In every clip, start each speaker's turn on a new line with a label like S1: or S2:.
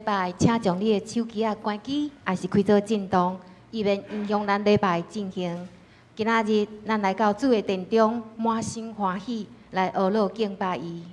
S1: 拜，請將你的手機仔關機，抑是開做震動，以免影響咱禮拜進行。今仔日咱來到主的殿中，滿心歡喜來學樂敬拜伊。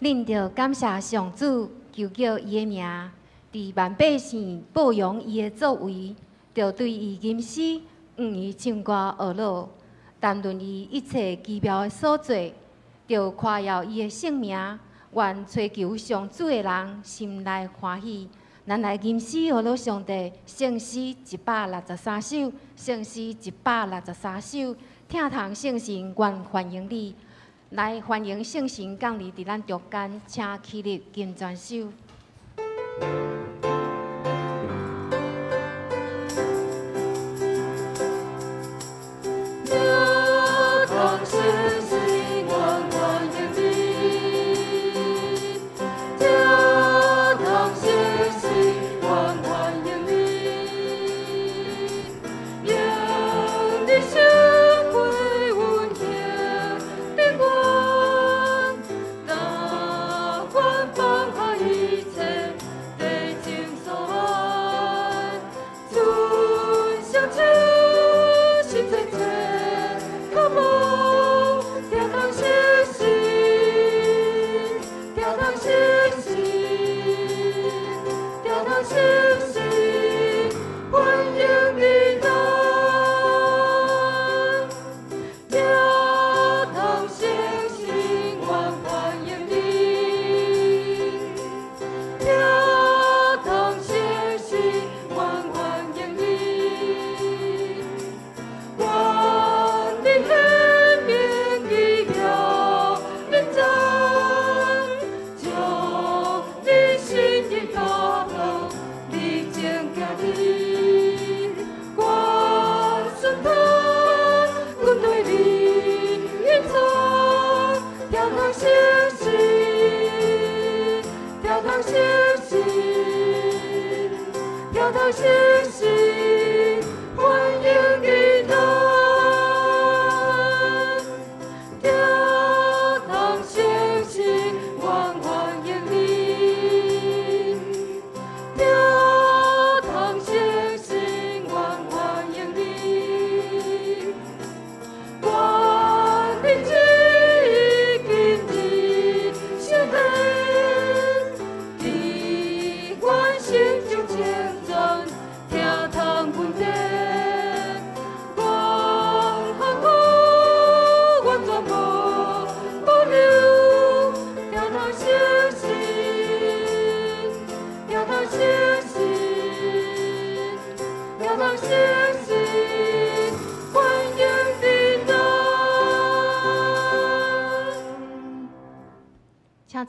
S1: 恁著感謝上主，求叫伊的名，佇萬百姓報揚伊的作為，著對伊吟詩，向伊唱歌學樂，談論伊一切奇妙的所作，著誇耀伊的聖名。願揣求上主的人心內歡喜。咱來吟詩學樂上帝，聖詩163首，聖詩163首，聽堂聖神，願歡迎你。來歡迎聖神降臨佇咱中間，請起立金磚手。
S2: 一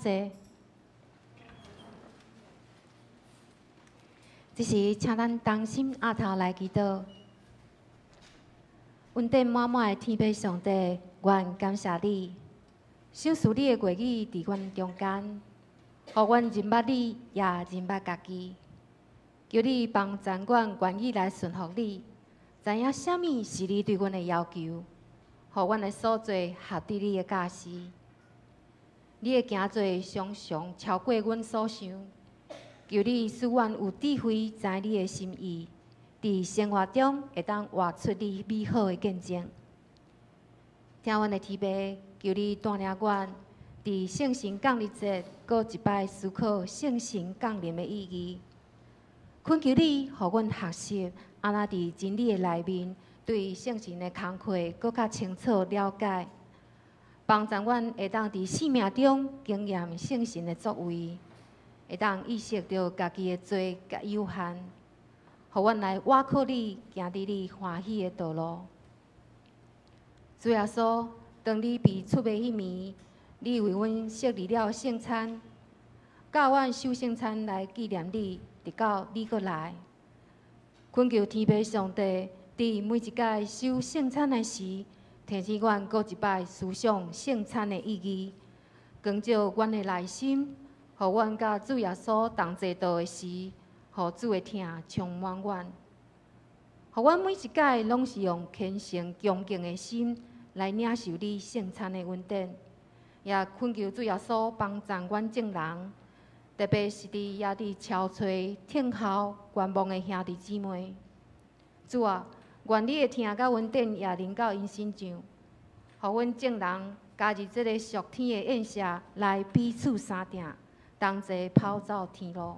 S1: 坐。這時，請咱同心徛頭來祈禱。恩典滿滿的天父上帝，阮感謝你，賞賜你的話語佇阮中間，予阮認捌你，也認捌家己。求你幫助阮願意來順服你，知影啥物是你對阮的要求，予阮的所做合佇你的教示。你的行做常常超過阮所想。求你使阮有智慧，知你的心意，佇生活中會當活出你美好的見證。聽阮的天父，求你帶領阮佇聖神降臨節，閣一擺思考聖神降臨的意義。懇求你，予阮學習，按怎佇真理的內面，對聖神的工課閣較清楚了解，幫助阮會當佇生命中經驗聖神的作為。會當意識著家己的罪佮有限，予阮來倚靠你，行佇你歡喜的道路。主耶穌，當你被出賣彼暝，你為阮設立了聖餐，教阮守聖餐來紀念你，直到你閣來。懇求天父上帝，佇每一擺守聖餐的時，提醒阮閣一擺思想聖餐的意義，光照阮的內心。予阮佮主耶穌同齊道的時，予主的疼充滿阮。予阮每一擺攏是用虔誠恭敬的心來領受你聖餐的恩典，也懇求主耶穌幫助阮眾人，特別是佇也佇憔悴、等候、觀望的兄弟姊妹。主啊，願你的疼佮恩典也臨到𪜶身上，予阮眾人加入這个屬天的宴席，來彼此相疼，同齊跑走天路。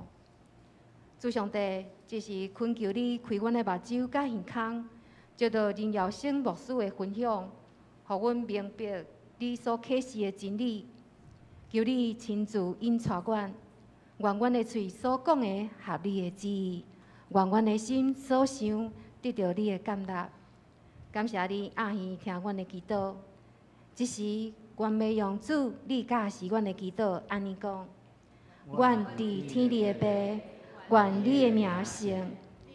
S1: 主上帝，這是懇求你開阮的目睭佮耳孔，藉著林耀生牧師的分享，予阮明白你所啟示的真理。求你親自引帶阮，願阮的喙所講的合你的旨意，願阮的心所想得著你的悅納。感謝你垂耳聽阮的祈禱。這時，阮欲用主你教示阮的祈禱，按呢講：阮佇天裡的父，願你的名聖，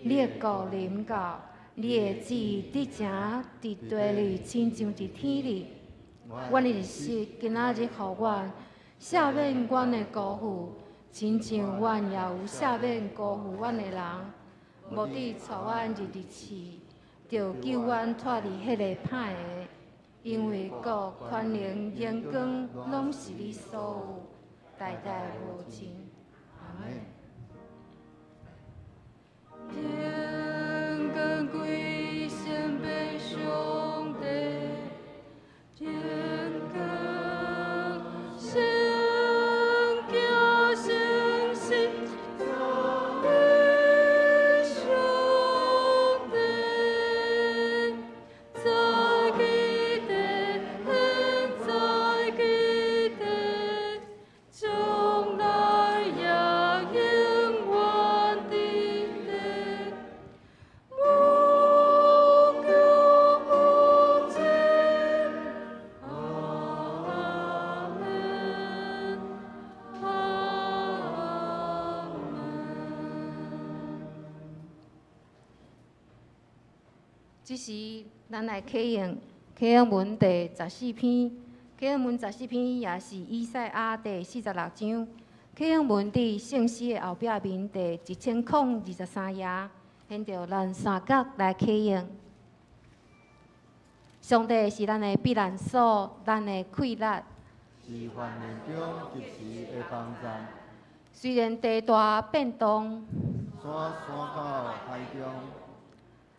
S1: 你的國臨到，你的旨意執行佇地裡，親像佇天裡。阮的日食今仔日予阮，赦免阮的辜負，親像阮也有赦免辜負阮的人。無得帶阮入去試，著救阮脫離彼個歹的。因為國、權能、榮光，攏是你所有，代代無盡。阿們。
S2: 天光歸聖別上帝，天光聖潔誠實的上帝，在基地，在基地，將來也永遠佇地，無窮無盡。阿們，阿們。
S1: 這時，咱來啟用啟應文第十四篇，啟應文十四篇也是以賽亞第46章。啟應文佇聖詩的後壁面第1023頁，現著咱三角來啟用。上帝是咱的避難所，咱的氣力。
S3: 是患難中及時的幫助。
S1: 雖然地大變動，
S3: 山徙到海中，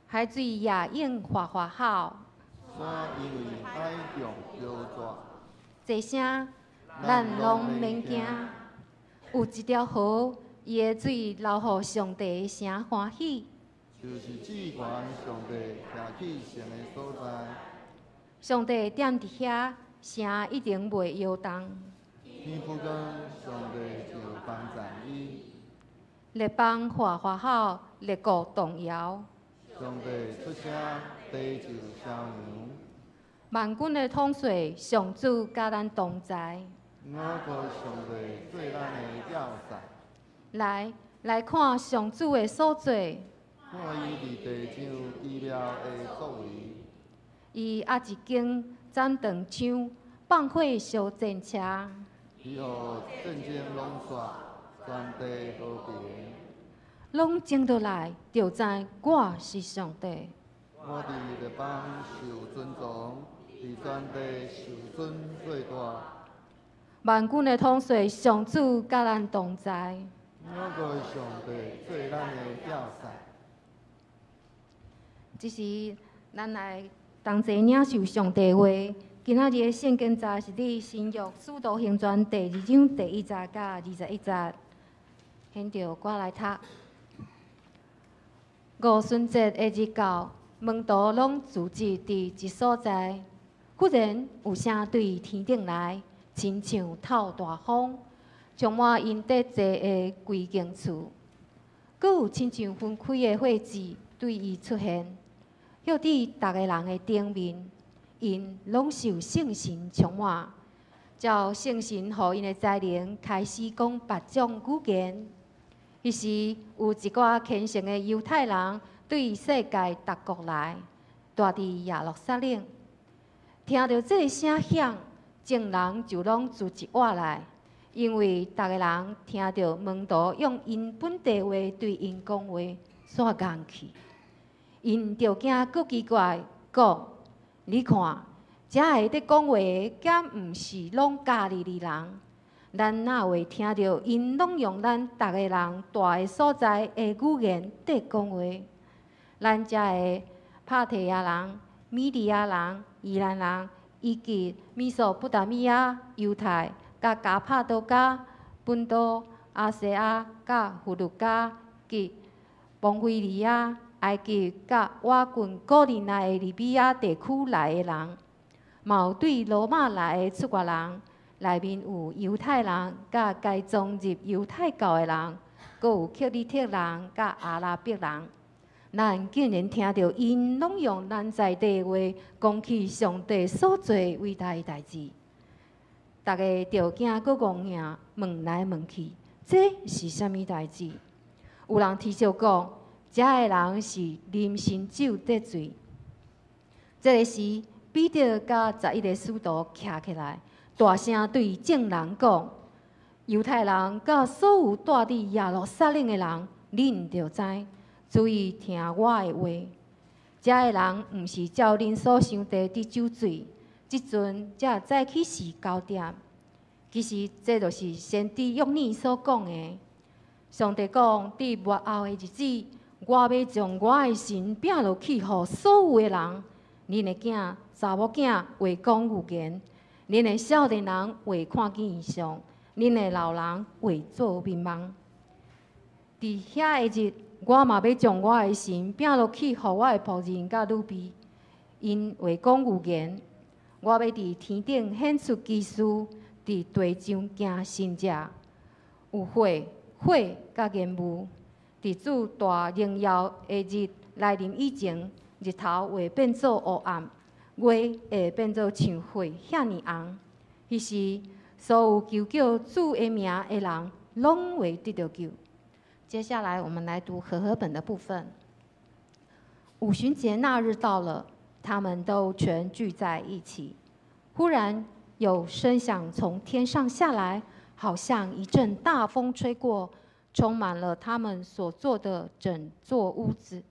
S1: 海水也湧嘩嘩吼。
S3: 山因為海浪搖逝。
S1: 這聲咱攏免驚。有一條河，伊的水流予上帝的城歡喜。
S3: 就是至懸上帝徛起城的所在。
S1: 上帝踮佇遐，城一定袂搖動。
S3: 天父講，上帝就幫助伊。
S1: 列邦嘩嘩吼，列國動搖。
S3: 上帝出聲，地就聲揚。
S1: 萬軍的統帥上主佮咱同在。
S3: 仰靠上帝做咱的要塞。
S1: 來，來看上主的所做。
S3: 看伊佇地上奇妙的作為。
S1: 伊壓一弓斬斷槍，放火燒戰車。
S3: 伊予戰爭攏煞，全地和平。
S1: 攏靜落來，就知我是上帝。
S3: 我佇列邦受尊崇，佇全地受尊做大。
S1: 萬軍的統帥上主佮咱同在。
S3: 仰靠上帝做咱的要塞。
S1: 這時，咱來同齊領受上帝話。今仔日的聖經節是佇新約使徒行傳第二章第一節佮21節。現著我來讀。五旬節的日到，門徒攏聚集佇一所在。忽然有聲對天頂來，親像透大風，充滿𪜶佇坐的規間厝。閣有親像分開的火舌對伊出現，歇佇逐个人的頂面，𪜶攏受聖神充滿，照聖神予𪜶的才能開始講別種語言。彼時有一寡虔誠的猶太人對世界各國來，蹛佇耶路撒冷。聽著這个聲響，眾人就攏聚一倚來，因為逐个人聽著門徒用𪜶本地話對𪜶講話，煞戇去。𪜶就驚閣奇怪，講：你看，遮个咧講話的，敢毋是攏加利利人？咱哪會聽著𪜶攏用咱逐个人蹛的所在的語言佇講話？咱遮的帕提亞人、米底亞人、以蘭人，以及美索不達米亞、猶太、佮加帕多家、本都、亞細亞、佮弗呂家及磅非利亞、埃及佮倚近古利奈的利比亞地區來的人，嘛有對羅馬來的出外人，內面有猶太人，佮改宗入猶太教的人，閣有克里特人，佮阿拉伯人。咱竟然聽著𪜶攏用咱在地話講起上帝所做偉大的代誌，逐家就驚閣戇額問來問去，這是啥物代誌？有人啼笑講，遮的人是啉新酒得醉。這个時，彼得佮11个使徒徛起來，大聲對眾人講：猶太人佮所有蹛佇耶路撒冷的人，恁著知，注意聽我的話。遮的人毋是照恁所想的得酒醉，這陣才早起時9點。其實這就是先知約珥所講的。上帝講，佇末後的日子，我欲將我的神摒落去，予所有的人。恁的囝、查某囝會講預言，恁的少年人會看見異象，恁的老人會做美夢。佇遐个日，我嘛欲將我的神摒落去，予我的僕人佮女婢，𪜶會講預言。我欲佇天頂顯出奇事，佇地上行神跡，有血、火佮煙霧。佇主大榮耀的日來臨以前，日頭會變做烏暗，月會變做像血遐爾紅。彼時，所有求叫主的名的人，攏會得著救。接下來，我們來讀和合本的部分。五旬節那日到了，他們都全聚在一起。忽然有聲響從天上下來，好像一陣大風吹過，充滿了他們所坐的整座屋子。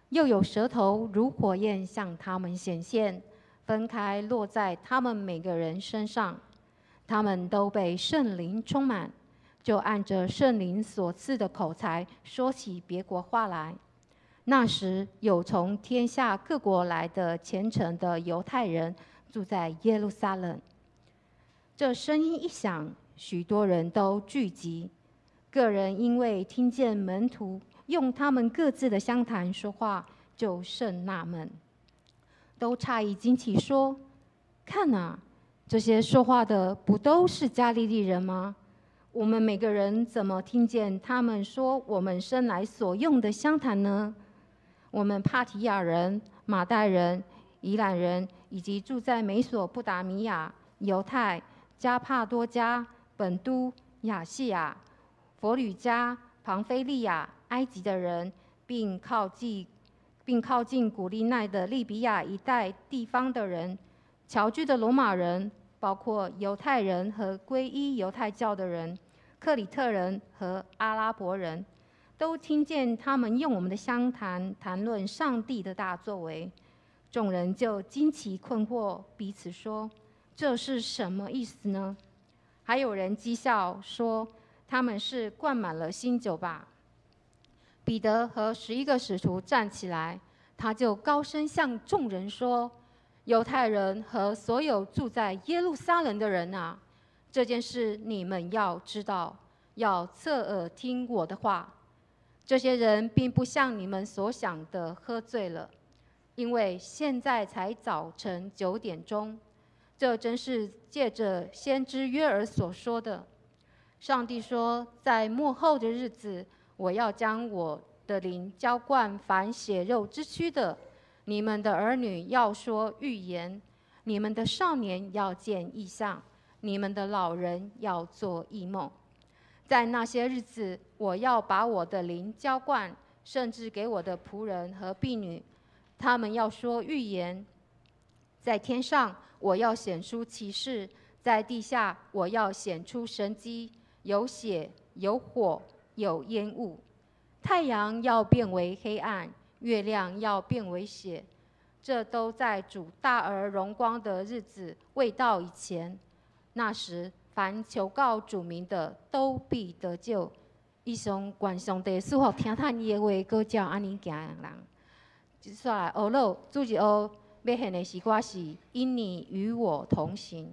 S1: 又有舌頭如火焰向他們顯現，分開落在他們每個人身上。他們都被聖靈充滿，就按着聖靈所賜的口才說起別國話來。那時有從天下各國來的虔誠的猶太人住在耶路撒冷。這聲音一響，許多人都聚集，各人因為聽見門徒用他們各自的鄉談說話，就甚納悶，都詫異驚奇說：“看哪，這些說話的不都是加利利人嗎？我們每個人怎麼聽見他們說我們生來所用的鄉談呢？我們帕提亞人、瑪代人、以蘭人，以及住在美索不達米亞、猶太、加帕多家、本都、亞細亞、弗呂家、龐菲利亞、埃及的人，並靠近古利奈的利比亞一帶地方的人，僑居的羅馬人，包括猶太人和歸依猶太教的人，克里特人和阿拉伯人，都聽見他們用我們的鄉談談論上帝的大作為。眾人就驚奇困惑，彼此說：“這是什麼意思呢？”還有人譏笑說：“他們是灌滿了新酒吧？”彼得和11個使徒站起來，他就高聲向眾人說：“猶太人和所有住在耶路撒冷的人啊，這件事你們要知道，要側耳聽我的話。這些人並不像你們所想的喝醉了，因為現在才早晨9點鐘。這正是借着先知約珥所說的。上帝說，在末後的日子，我要將我的靈澆灌凡血肉之軀的。你們的兒女要說預言，你們的少年要見異象，你們的老人要做異夢。在那些日子，我要把我的靈澆灌，甚至給我的僕人和婢女，他們要說預言。在天上，我要顯出奇事；在地下，我要顯出神蹟，有血，有火，有煙霧。太陽要變為黑暗，月亮要變為血。這都在主大而榮光的日子未到以前。那時，凡求告主名的，都必得救。以上願上帝賜福聽趁伊的話，閣照按呢行的人。接下來，學老主日學欲獻的詩歌是《因你與我同行》。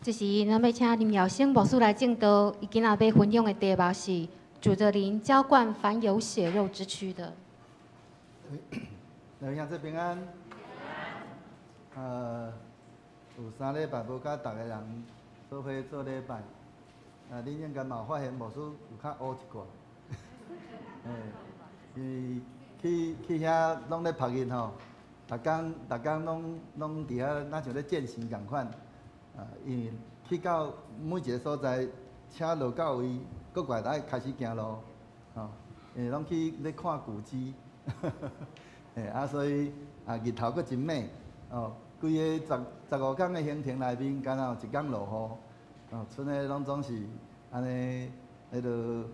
S1: 這時，咱欲請林耀生牧師來證道，伊今仔欲分享的題目是“主的靈澆灌凡有血肉之軀的”。
S3: 兩位兄弟平安。有3禮拜無佮逐个人做伙做禮拜，啊，恁應該嘛有發現牧師有較烏一寡。嘿，因為去去遐攏咧曝日吼，逐工逐工攏攏佇遐，若像咧健行仝款。啊，因為去到每一个所在，車落到位，閣過來愛開始行路，吼，因為攏去咧看古蹟，嘿，啊，所以啊，日頭閣真猛，哦，規个十十五工的行程內面，敢若有一工落雨，哦，賰彼攏總是按呢，彼落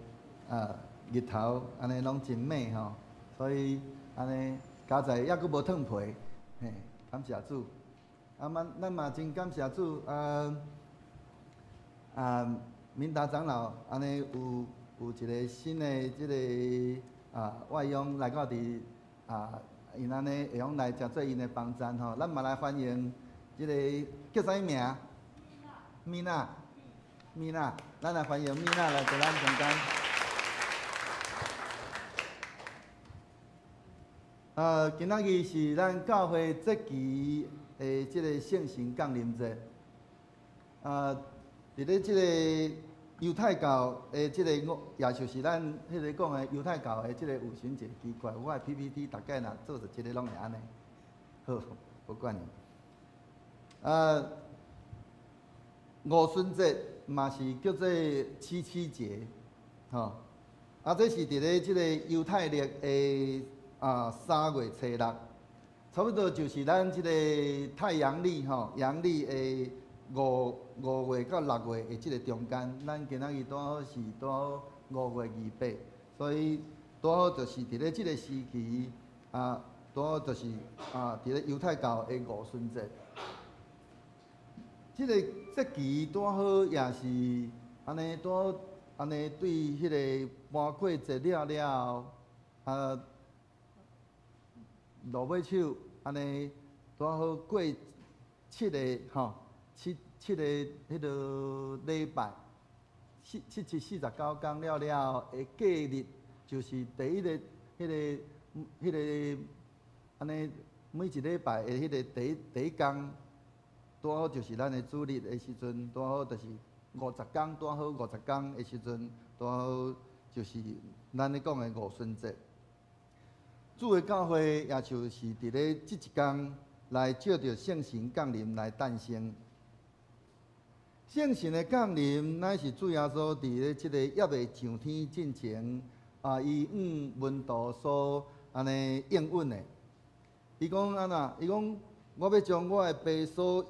S3: 啊，日頭按呢攏真猛吼，所以按呢佳哉猶閣無褪皮，嘿，感謝主。啊，嘛，咱嘛真感謝主啊！啊，明達長老按呢有有一个新的這个啊外傭來到佇啊，𪜶按呢會用來誠做𪜶的幫贊吼，咱嘛來歡迎這個叫啥物名？米娜，米娜，咱來歡迎米娜來佇咱中間。啊，今仔日是咱教會節期的這个聖神降臨節。啊，佇咧這個猶太教的這个五，也就是咱彼个講的猶太教的這个五旬節，奇怪，我的 PPT 逐擺若做著這个攏會按呢。好，無管伊。啊，五旬節嘛是叫做七七節，吼。啊，這是佇咧這个猶太曆的啊3月初6。差不多就是咱這個太陽曆吼，陽曆的五五月到六月的這個中間，咱今仔日拄好是拄好5月28，所以拄好就是佇咧這個時期啊，拄好就是啊，佇咧猶太教的五旬節。這个節期拄好也是按呢，拄好按呢對彼个搬過節了了後啊。落尾手，按呢拄好過七个吼，七七个彼个禮拜，四七七四十九工了了後的隔日，就是第一个彼个彼个按呢每一禮拜的彼个第一第一工，拄好就是咱的主日的時陣，拄好就是五十工，拄好五十工的時陣，拄好就是咱咧講的五旬節。主的教會也就是佇咧這一工來藉著聖神降臨來誕生。聖神的降臨乃是主耶穌佇咧這個猶未上天進前啊，伊向門徒所按呢應允的。伊講按怎？伊講我欲將我的爸所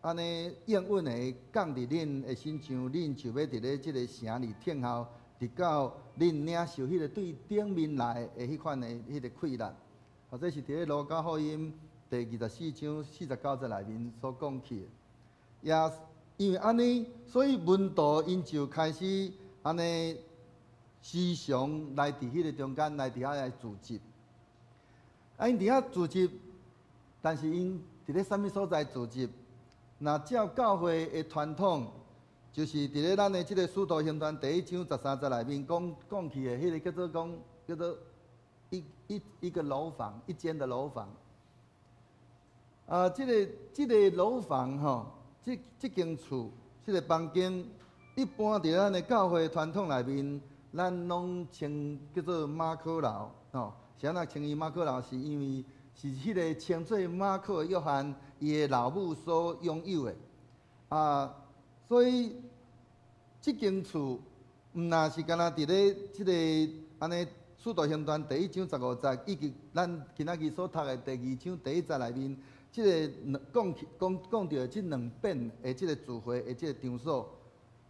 S3: 按呢應允的降佇恁的身上，恁就欲佇咧這个城裡等候，直到恁領受彼个對頂面來的彼款的彼个氣力。或者是佇咧路加福音第24章49節內面所講起的。也因為按呢，所以門徒𪜶就開始按呢時常來佇彼个中間來佇遐來聚集。啊，𪜶佇遐聚集，但是𪜶佇咧啥物所在聚集？若照教會的傳統，就是佇咧咱的這个使徒行傳第一章13節內面講講起的，彼个叫做講叫做一一一个樓房，一間的樓房。啊，這个這个樓房吼，這這間厝，這个房間，一般佇咱的教會傳統內面，咱攏稱叫做馬可樓，吼。是按怎稱伊馬可樓？是因為是彼个稱做馬可的約翰伊的老母所擁有的。啊，所以這間厝毋若是干焦佇咧這个按呢使徒行傳第一章15節，以及咱今仔日所讀的第二章第一節內面，這个兩講起講講著的這兩遍的這个聚會的這个場所，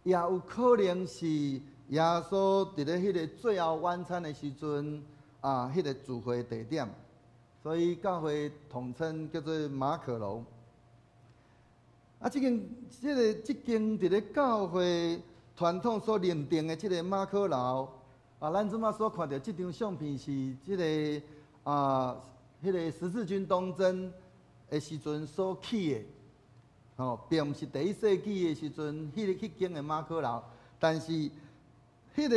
S3: 也有可能是耶穌佇咧彼个最後晚餐的時陣啊，彼个聚會地點，所以教會統稱叫做馬可樓。啊，這間這个這間佇咧教會傳統所認定的這个馬可樓，啊，咱這馬所看著這張相片是這个啊，彼个十字軍東征的時陣所起的，吼，並毋是第一世紀的時陣，彼間的馬可樓，但是彼個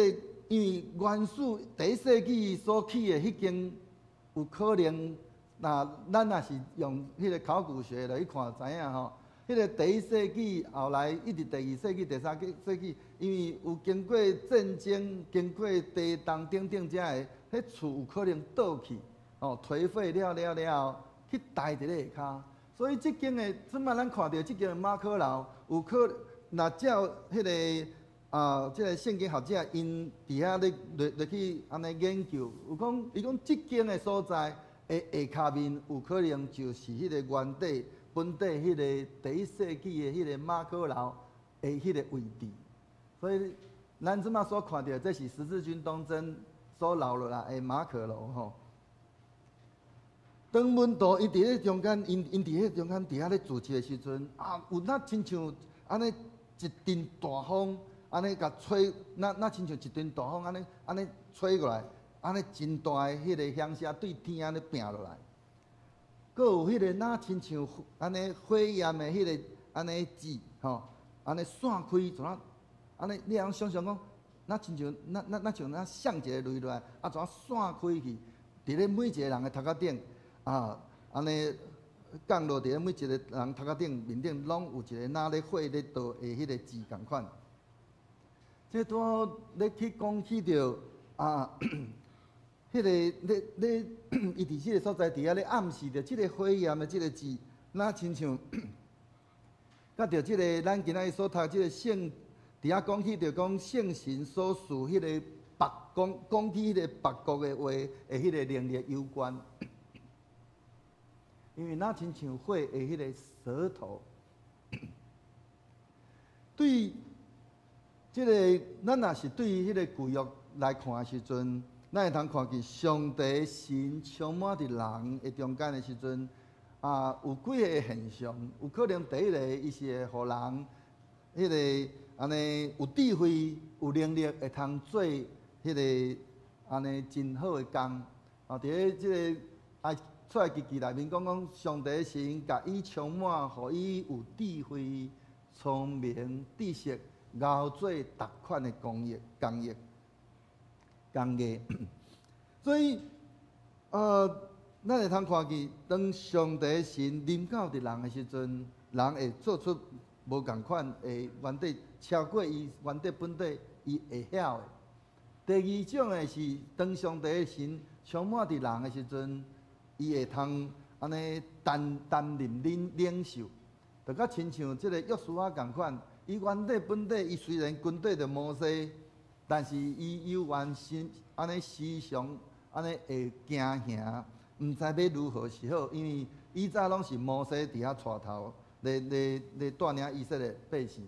S3: 因為原始第一世紀所起的彼間，有可能，若咱若是用彼個考古學來去看，知影吼，彼個第一世紀後來一直第二世紀、第三世紀，因為有經過戰爭、經過地動等等遮个，彼厝有可能倒去，吼，頹廢了了了後，去待佇咧下跤。所以這間的，這擺咱看著這間的馬可樓，有可若照彼個啊，這個聖經學者𪜶佇遐咧落落去按呢研究，有講伊講這間的所在的下跤面，有可能就是彼個原底本底彼個第一世紀的彼個馬可樓的彼個位置。所以咱這擺所看著，這是十字軍東征所留落來的馬可樓吼。當門徒伊佇咧中間，𪜶佇咧中間佇遐咧聚集的時陣，啊，有若親像按呢一陣大風，按呢共吹，若親像一陣大風按呢按呢吹過來，按呢真大的彼個響聲對天按呢拚落來，閣有彼個若親像按呢火焰的彼個按呢舌吼，按呢散開，怎啊按呢？你會當想像講，若親像若若若像若摔一个雷落來，啊怎啊散開去？佇咧每一個人的頭殼頂。啊，按呢降落佇咧每一個人頭殼頂面頂，攏有一個若咧火咧著的彼個舌仝款。這拄好咧去講起著啊，彼個咧咧，伊佇這個所在佇遐咧暗示著這個火焰的這個舌，若親像佮著這個咱今仔日所讀這個聖，佇遐講起著講聖神所賜彼個別講講起彼個別國的話的彼個能力有關。因為若親像火的彼個舌頭，對這個咱若是對彼個舊約來看的時陣，咱會通看見上帝神充滿佇人的中間的時陣，啊，有幾个現象，有可能第一个，伊是會予人彼個按呢有智慧、有能力，會通做彼個按呢真好的工。啊，佇咧這個啊。出埃及記內面講講，上帝神共伊充滿，予伊有智慧、聰明、知識，熬做逐款的工藝、工藝、工藝。所以，咱會通看見，當上帝神臨到佇人的時陣，人會做出無仝款的原底超過伊原底本底伊會曉的。第二種的是，當上帝神充滿佇人的時陣，伊會通按呢擔擔任領領袖，就佮親像這个約書亞仝款，伊原底本底伊雖然跟綴著摩西，但是伊猶原心按呢時常按呢會驚嚇，毋知欲如何是好，因為以早攏是摩西佇遐帶頭，咧咧咧帶領以色列百姓。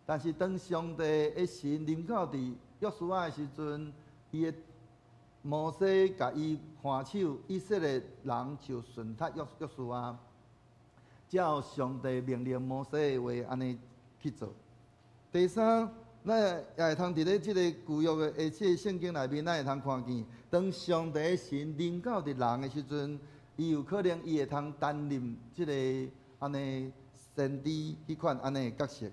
S3: 但是當上帝的神臨到佇約書亞的時陣，伊的摩西共伊還手，以色列人就順服約約書亞，照上帝命令摩西的話按呢去做。第三，咱也會通佇咧這个舊約的的這个聖經內面，咱會通看見，當上帝神臨到佇人的時陣，伊有可能伊會通擔任這个按呢先知彼款按呢的角色。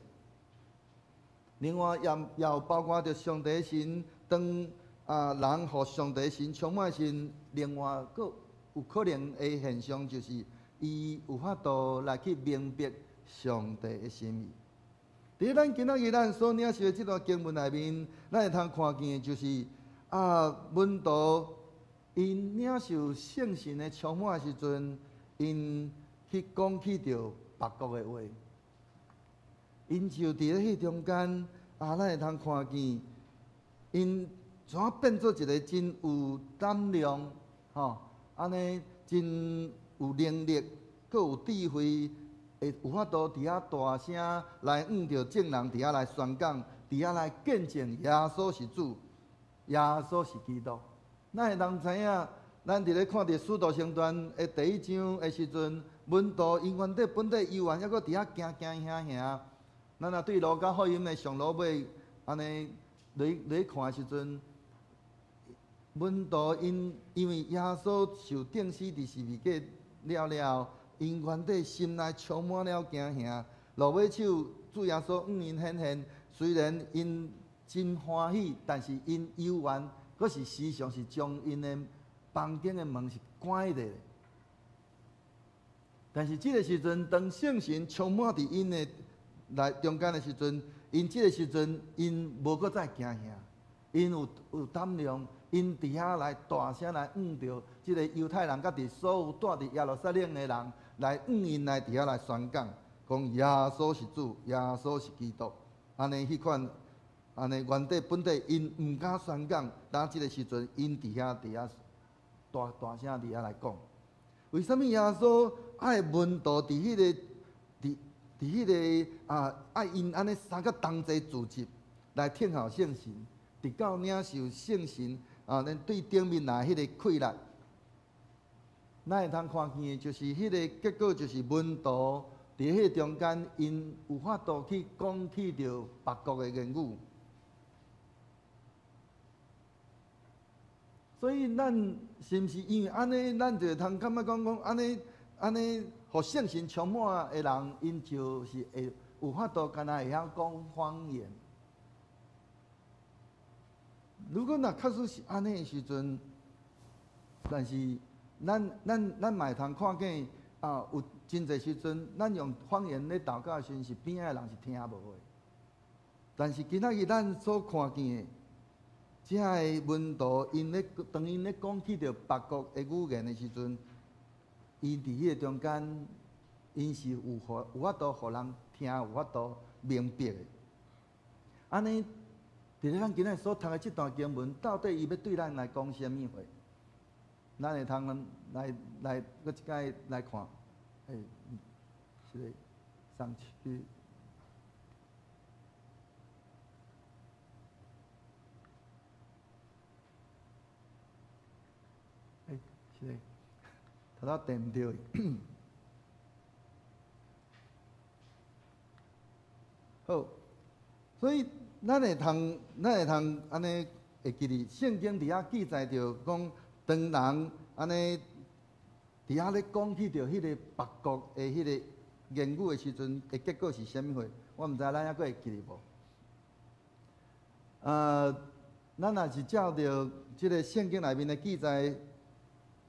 S3: 另外，也也有包括著上帝神當啊人予上帝神充滿時，另外閣有可能的現象就是，伊有法度來去明白上帝的心意。佇咱今仔日咱所領受的這段經文內面，咱會通看見的就是啊，門徒𪜶領受聖神的充滿的時陣，𪜶去講起著別國的話。𪜶就佇咧彼中間啊，咱會通看見𪜶怎變做一个真有膽量，吼，按呢真有能力，閣有智慧，會有法度佇遐大聲來向著眾人佇遐來宣講，佇遐來見證耶穌是主，耶穌是基督。咱會通知影，咱佇咧看著使徒行傳的第一章的時陣，門徒𪜶原底本底猶原猶閣佇遐驚驚嚇嚇。咱若對路加福音的上落尾按呢來來看的時陣，門徒𪜶因為耶穌受釘死佇十字架了了後，𪜶原底心內充滿了驚嚇，落尾手主耶穌向𪜶顯現，雖然𪜶真歡喜，但是𪜶猶原閣是時常是將𪜶的房間的門是關咧。但是這个時陣，當聖神充滿佇𪜶的來中間的時陣，𪜶這个時陣，𪜶無閣再驚嚇，𪜶有膽量，𪜶佇遐來大聲來向著這個猶太人，佮佇所有住佇耶路撒冷的人來向𪜶來佇遐來宣講，講耶穌是主，耶穌是基督。按呢彼款，按呢原底本底，𪜶毋敢宣講，當這个時陣，𪜶佇遐大大聲佇遐來講。為啥物耶穌愛門徒佇彼個佇佇彼個啊？愛𪜶按呢三個同齊聚集來聽候聖神，直到領受聖神啊，恁對頂面來彼个氣力，咱會通看見的就是彼个結果，就是門徒佇彼個中間，𪜶有法度去講起著別國的言語。所以咱是毋是因為按呢，咱就會通感覺講講按呢按呢，予聖神充滿的人，𪜶就是會有法度，敢若會曉講方言。如果若確實是按呢的時陣，但是咱嘛會通看見啊，有真濟時陣，咱用方言咧禱告的時陣，是邊仔的人是聽無的。但是今仔日咱所看見的，這个門徒，𪜶咧當𪜶咧講起著別國的語言的時陣，伊佇彼個中間，𪜶是有法度予人聽，有法度明白的。按呢，佇咧咱今仔所讀的這段經文，到底伊欲對咱來講啥物話？咱會通來來閣一擺來看，欸，這个上去。欸，是的，頭拄硩毋著。好，所以咱會通按呢會記得，聖經佇遐記載著講，當人按呢佇遐咧講起著彼个別國的彼个言語的時陣，的結果是啥物貨？我毋知咱猶閣會記得無？咱若是照著這个聖經內面的記載，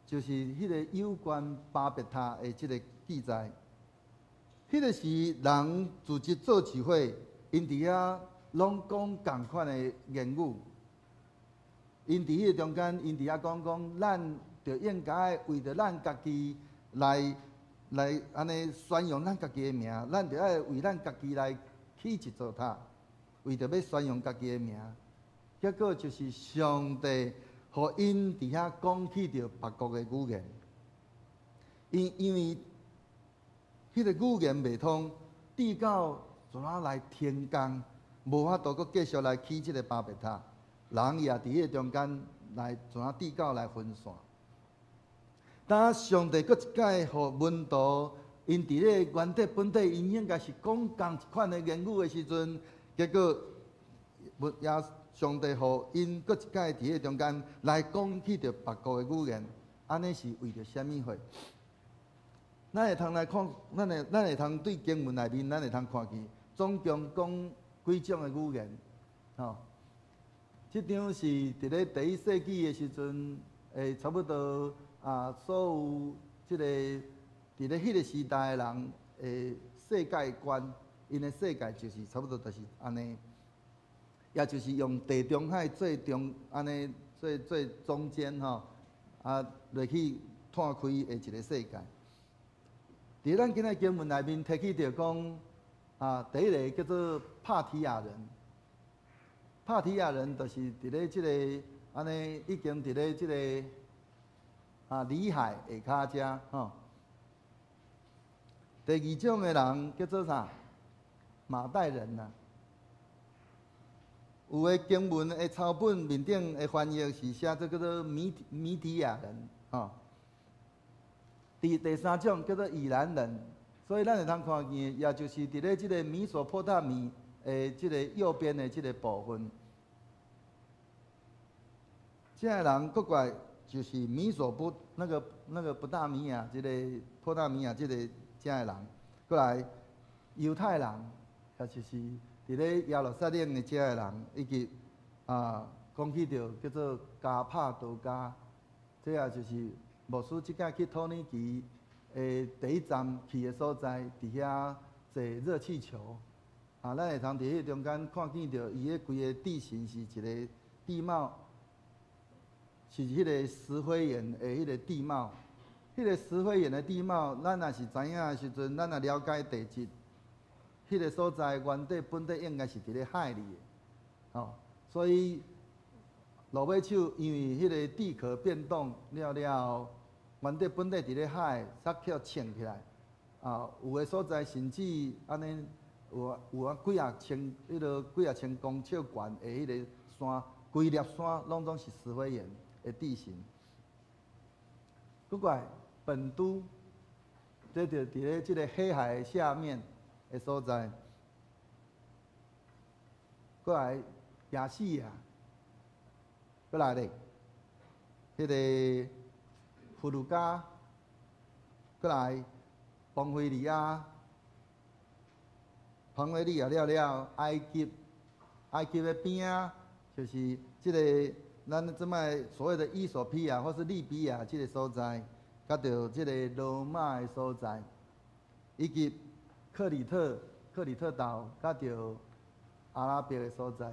S3: 就是彼个有關巴別塔的這个記載。彼个時人組織做一伙，𪜶佇遐攏講仝款的言語。𪜶佇彼个中間，𪜶佇遐講講，咱就應該為著咱家己來按呢宣揚咱家己的名，咱就愛為咱家己來起一座塔，為著欲宣揚家己的名。結果就是上帝予𪜶佇遐講起著別國的語言，因為彼个語言袂通，直到怎仔來停工，無法度閣繼續來起這个巴別塔，人也佇彼个中間來怎仔直到來分散。當上帝閣一擺予門徒，𪜶佇咧原底本底，𪜶應該是講仝一款的言語的時陣，結果，也上帝予𪜶閣一擺佇彼個中間來講起著別國的語言，按呢是為著啥物貨？咱會通來看，咱會通對經文內面，咱會通看見總共講幾種的語言，吼。這張是佇咧第一世紀的時陣，會差不多啊，所有這个佇咧彼个時代的人的世界觀，𪜶的世界就是差不多就是按呢，也就是用地中海做中，按呢做做中間吼，啊落去湠開的一个世界。佇咱今仔經文內面提起著講，啊，第一个叫做帕提亞人，帕提亞人就是佇咧這个按呢已經佇咧這个啊裡海下跤遮吼。第二種的人叫做啥？瑪代人呐。有的經文的抄本面頂的翻譯是寫做叫做米底亞人，吼。第三種叫做以蘭人，所以咱會通看見，也就是佇咧這个米索波塔米的這个右邊的這个部分，這个人閣過來就是米索波那個不大米亞這个波大米亞這个這个人，過來猶太人，也就是佇咧耶路撒冷的遮个人，以及講起著叫做加帕多家，這也就是牧師這擺去土耳其的第一站去的所在，佇遐坐熱氣球。咱會通佇彼中間看見著伊的規个地形是一個地貌，是彼個石灰岩的彼個地貌。彼個石灰岩的地貌，咱若是知影的時陣，咱若了解地質，彼個所在原底本底應該是佇咧海裡的，吼，所以落尾手因為彼個地殼變動了了後，原底本底佇咧海，煞去衝起來，有的所在甚至按呢有幾仔千彼个幾仔千公尺懸的彼个山，規粒山攏總是石灰岩的地形。閣過來，本都，這就佇咧這个黑海下面的所在。過來亞細亞，閣來咧，彼个弗呂家，閣來龐菲利亞，龐菲利亞了了，埃及，埃及的邊仔就是這个咱這擺所謂的衣索比亞或是利比亞這个所在，佮著這个羅馬的所在，以及克里特、克里特島，佮著阿拉伯的所在。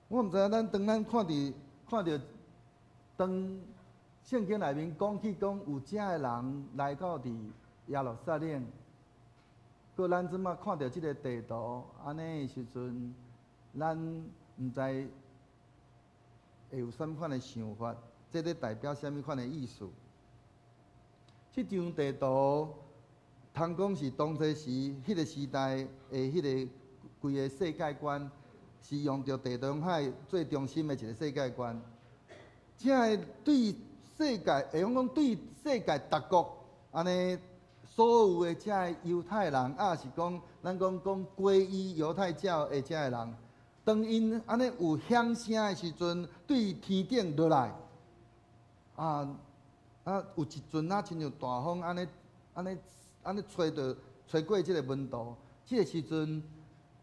S3: 我毋知影咱當咱看著當聖經內面講起講有遮的人來到佇耶路撒冷，閣咱這擺看著這个地圖，按呢的時陣，咱毋知會有啥物款的想法？這咧代表啥物款的意思？這張地圖，通講是當初時彼个時代的彼个規个世界觀，是用著地中海做中心的一個世界觀。這个對世界，會用講對世界各國，按呢所有的遮个猶太人，抑是講咱講講歸依猶太教的遮个人，當𪜶按呢有響聲的時陣，對天頂落來，有一陣仔親像大風按呢按呢按呢吹著吹過這个門徒，這个時陣，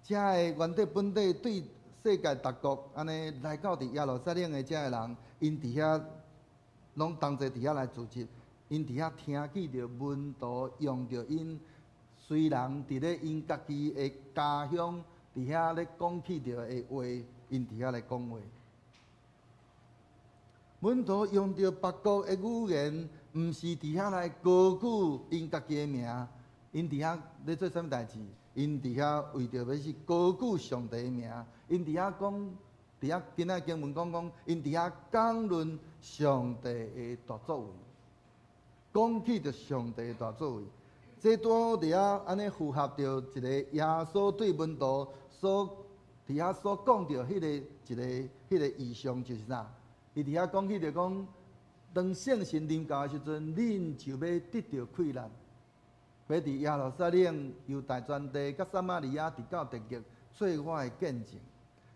S3: 遮个原底本底對世界各國按呢來到佇耶路撒冷的遮个人，𪜶佇遐攏同齊佇遐來聚集，𪜶佇遐聽見著門徒用著𪜶雖然佇咧𪜶家己的家鄉佇遐咧講起著的話，𪜶佇遐來講話。門徒用著別國的語言，毋是佇遐來高舉𪜶家己的名，𪜶佇遐咧做啥物代誌？𪜶佇遐為著欲是高舉上帝的名，𪜶佇遐講，佇遐今仔經文講講，𪜶佇遐講論上帝的大作為，講起著上帝的大作為，這拄好佇遐按呢符合著一个耶穌對門徒所佇遐所講著彼个一个彼个異象，就是啥？伊佇遐講起著講，當聖神臨到的時陣，恁就欲得著氣力，欲佇耶路撒冷、猶太全地、佮撒瑪利亞，直到地極，做我的見證。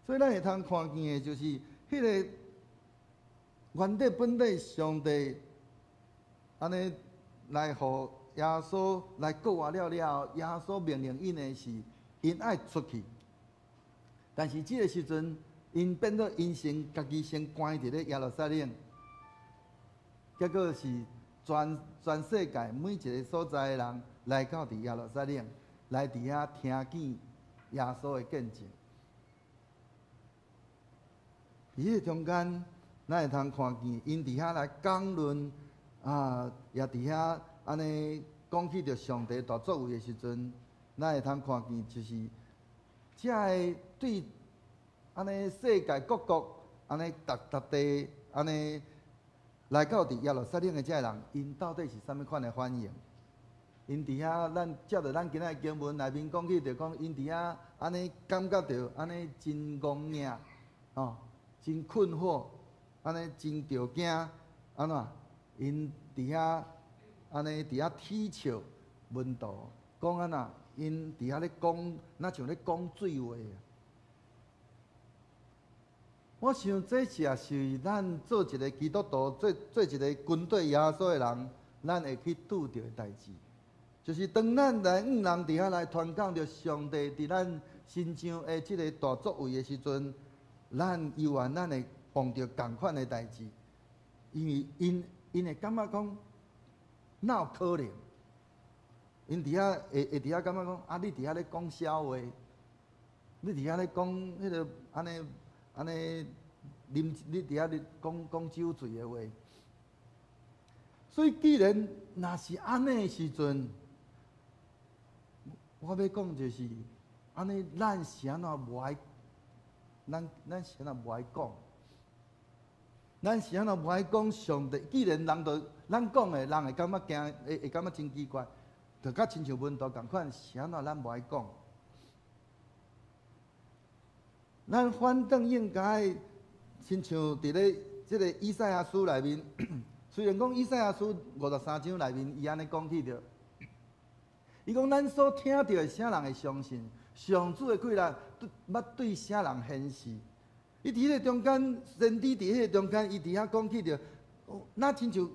S3: 所以咱會通看見的，就是彼个原底本底上帝按呢來予耶穌來復活了了後，耶穌命令𪜶的是，𪜶愛出去。但是這个時陣，𪜶變做𪜶先家己先關佇咧耶路撒冷，結果是全世界每一个所在的人來到佇耶路撒冷，來佇遐聽見耶穌的見證。佇彼个中間，咱會通看見𪜶佇遐來講論，也佇遐按呢講起著上帝大作為的時陣，咱會通看見就是遮个對按呢世界各國按呢逐逐地按呢來到佇耶路撒冷的遮个人，𪜶到底是啥物款的反應？𪜶佇遐，咱照著咱今仔的經文內面講起，就講𪜶佇遐按呢感覺著按呢真戇硬，吼，真困惑，按呢真著驚，按怎？𪜶佇遐按呢佇遐恥笑門徒，講按怎？𪜶佇遐咧講，若像咧講水話。我想這也是咱做一个基督徒，做一个跟隨耶穌的人，咱會去拄著的代誌，就是當咱來向人佇遐來傳講著上帝佇咱身上的這个大作為的時陣，咱猶原咱會碰著仝款的代誌，因為𪜶會感覺講，哪有可能？𪜶佇遐會佇遐感覺講，啊，你佇遐咧講痟話，你佇遐咧講彼个按呢按呢啉，你佇遐咧講講酒醉的話。所以既然若是按呢的時陣，我欲講就是按呢，咱是按怎無愛？咱是按怎無愛講？咱是按怎無愛講上帝？既然人都咱講的，人會感覺驚，會感覺真奇怪，就佮親像門徒仝款，是按怎咱無愛講？咱反轉應該親像佇咧這个以賽亞書內面，雖然講以賽亞書53章內面，伊按呢講起著，伊講咱所聽著的，啥人會相信？上主的氣力欲對啥人顯示？伊佇彼个中間，先知佇彼個中間，伊佇遐講起著，若親像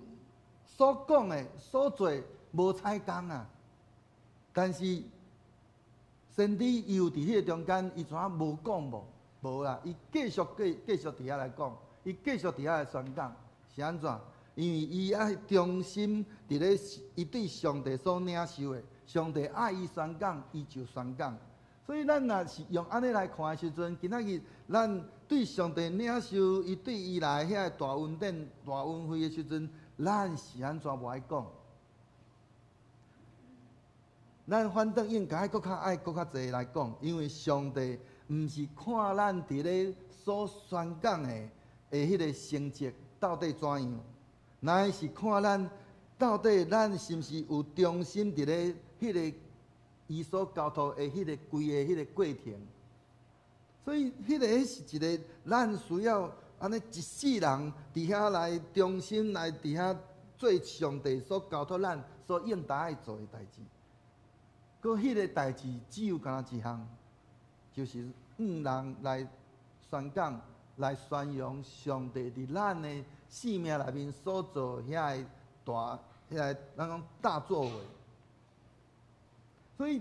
S3: 所講的、所做無彩工啊！但是先知伊有佇彼個中間，伊怎無講無？無啦，伊繼續繼續佇遐來講，伊繼續佇遐來宣講，是按怎？因為伊愛忠心佇咧，伊對上帝所領受的，上帝愛伊宣講，伊就宣講。所以咱若是用按呢來看的時陣，今仔日咱對上帝領受伊對伊來遐个大恩典、大恩惠的時陣，咱是按怎無愛講？咱反轉應該閣較愛閣較濟來講，因為上帝毋是看咱佇咧所宣講的彼个成績到底怎樣，乃是看咱到底咱是毋是有忠心佇咧彼个伊所交託的彼个規个彼个過程。所以，彼个是一个咱需要按呢一世人佇遐來忠心來佇遐做上帝所交託咱所應當愛做的代誌。閣彼个代誌只有干焦一項，就是向人來宣講、來宣揚上帝佇咱的生命內面所做遐个大、遐个咱講大作為。所以，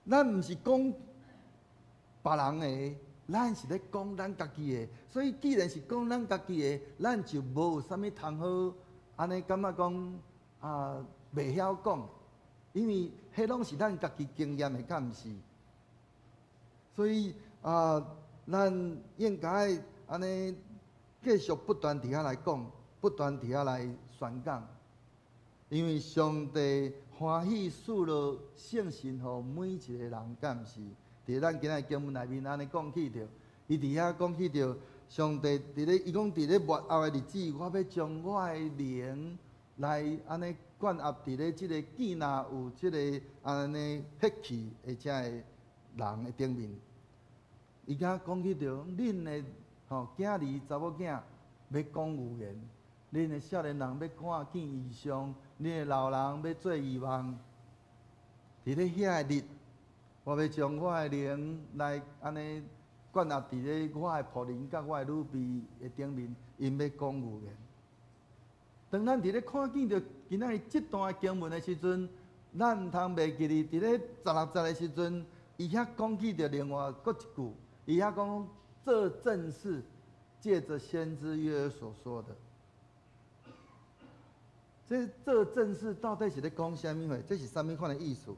S3: 咱毋是講別人的，咱是咧講咱家己的。所以，既然是講咱家己的，咱就無有啥物通好按呢感覺講啊，袂曉講，因為彼攏是咱家己經驗的，敢毋是？所以啊，咱應該按呢繼續不斷佇遐來講，不斷佇遐來宣講，因為上帝歡喜賜落聖神予每一個人，敢毋是？佇咱今仔經文內面按呢講起著，伊佇遐講起著，上帝佇咧，伊講佇咧末後的日子，我欲將我的靈來按呢灌壓佇咧這个見若有這个按呢血氣的這个人的頂面。伊敢講起著，恁的吼囝兒查某囝欲講預言，恁的少年人欲看見異象，恁的老人欲做異夢。佇咧遐个日，我欲將我的靈來按呢灌壓佇咧我的僕人佮我的女婢的頂面，𪜶欲講預言。當咱佇咧看見著今仔日這段經文的時陣，咱毋通袂記得佇咧16節的時陣，伊遐講起著另外閣一句，伊遐講這正是借著先知約珥所說的。這正是到底是咧講啥物話？這是啥物款的意思？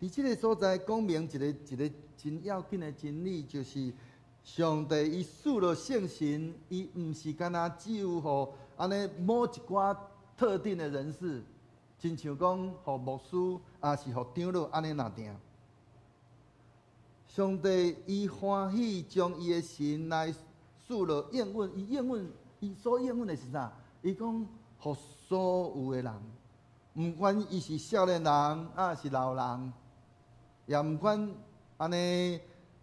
S3: 佇這个所在講明一個真要緊的真理，就是上帝伊賜落聖神，伊毋是干焦只有予按呢某一寡特定的人士，親像講予牧師，抑是予長老按呢爾定。上帝伊歡喜將伊的神來賜落應允，伊應允，伊所應允的是啥？伊講予所有的人，毋管伊是少年人，抑是老人，也毋管按呢，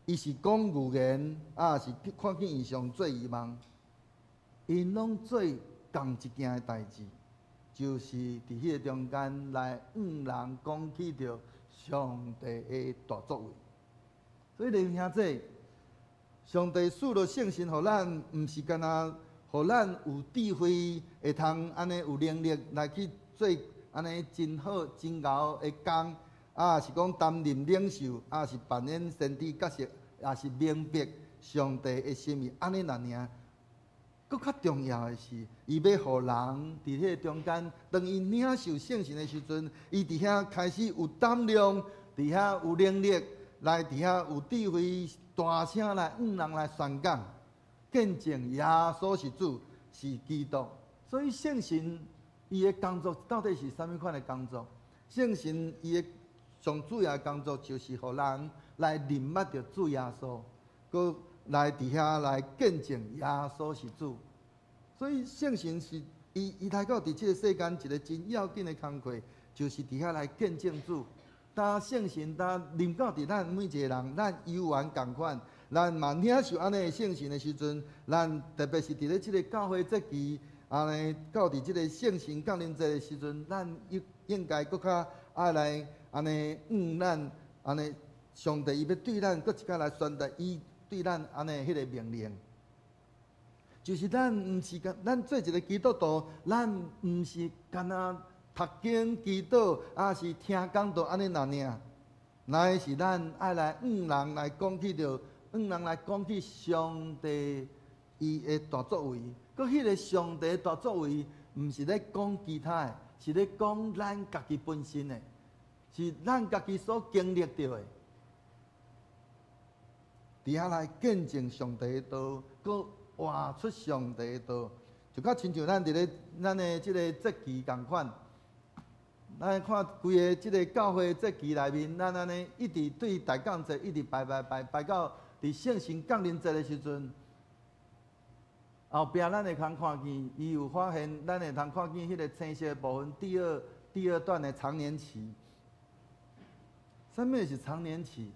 S3: 伊是講預言，抑是看見異象做異夢，𪜶攏做仝一件的代誌，就是佇彼个中間來向人講起著上帝的大作為。所以，弟兄姊，上帝賜落聖神予咱，毋是干焦予咱有智慧，會通按呢有能力來去做按呢真好真𠢕的工，啊是講擔任領袖，啊是扮演先知角色，也是明白上帝的心意，按呢爾。閣較重要的是，伊欲予人佇彼个中間，當伊領受聖神的時陣，伊佇遐開始有膽量，佇遐有能力，來佇遐有智慧，大聲來向人來宣講，見證耶穌是主，是基督。所以聖神伊的工作到底是啥物款的工作？聖神伊的上主要的工作就是予人來認捌著主耶穌，閣來佇遐來見證耶穌是主。所以聖神是伊來到佇這個世間一個真要緊的工課，就是佇遐來見證主。當聖神當臨到佇咱每一個人，咱猶原仝款，咱嘛領受按呢的聖神的時陣，咱特別是佇咧這個教會節期，按呢到佇這個聖神降臨節的時陣，咱應應該閣較愛來按呢，咱按呢，上帝伊欲對咱閣一擺來宣達伊對咱按呢彼个命令，就是咱毋是干，咱做一個基督徒，咱毋是干焦讀經祈禱，抑是聽講道按呢爾，乃是咱愛來向人來講起著，向人來講起上帝伊的大作為。閣彼个上帝大作為，毋是咧講其他的，是咧講咱家己本身的，是咱家己所經歷著的。佇遐來見證上帝的道，閣活出上帝的道，就較親像咱佇咧咱的這個節期仝款，咱看規個這個教會節期內面，咱按呢一直對大降節一直拜拜拜拜到佇聖神降臨節的時陣，後壁咱會通看見，伊有發現，咱會通看見彼個青色的部分，第二段的長年期。啥物是長年期？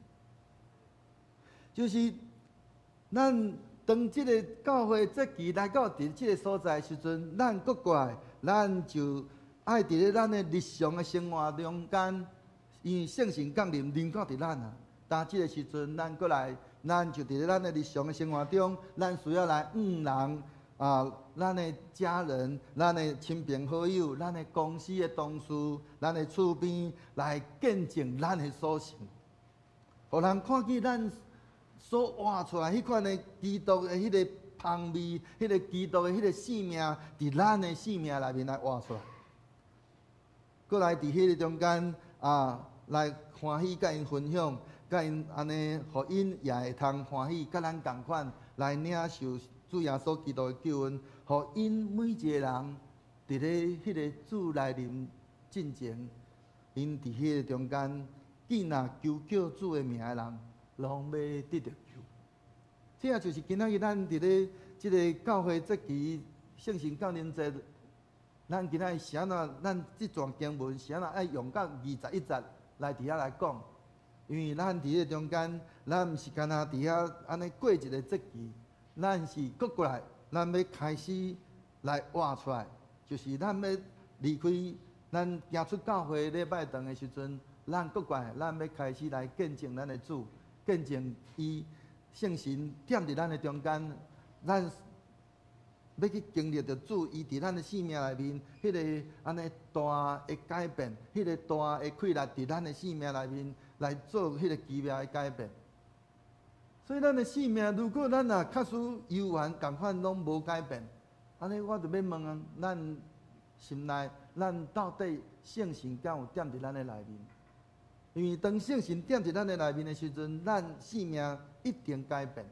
S3: 就是咱當這個教會節期來到佇這個所在的時陣，咱閣過來，咱就愛佇咧咱的日常的生活中間，因為聖神降臨臨到佇咱啊。當這個時陣，咱閣來，咱就佇咧咱的日常的生活中，咱需要來向人啊，咱的家人、咱的親朋好友、咱的公司的同事、咱的厝邊來見證咱的所信，予人看見咱所活出來彼款的基督的彼个芳味，彼个基督的彼个生命，佇咱的生命內面來活出來。閣來佇彼个中間啊，來歡喜佮𪜶分享，佮𪜶按呢，予𪜶也會通歡喜，佮咱仝款來領受主耶穌基督的救恩，予𪜶每一個人佇咧彼个主來臨進前，𪜶佇彼個中間，見若求叫主的名的人，攏欲得著救。這也就是今仔日咱佇咧這个教會節期聖神降臨節，咱今仔日是按怎？咱這段經文是按怎愛用到21節來佇遐來講？因為咱佇彼個中間，咱毋是干焦佇遐按呢過一个節期，咱是閣過來，咱欲開始來活出來，就是咱欲離開，咱行出教會禮拜堂的時陣，咱閣過來，咱欲開始來見證咱的主。見證伊聖神踮佇咱的中間，咱欲去經歷著主伊佇咱的生命內面，彼个按呢大的改變，彼个大的氣力佇咱的生命內面來做彼个奇妙的改變。所以咱的生命，如果咱若確實猶原仝款攏無改變，按呢我就欲問啊，咱心內，咱到底聖神敢有踮佇咱的內面？因為當聖神踮佇咱的內面的時陣，咱生命一定改變。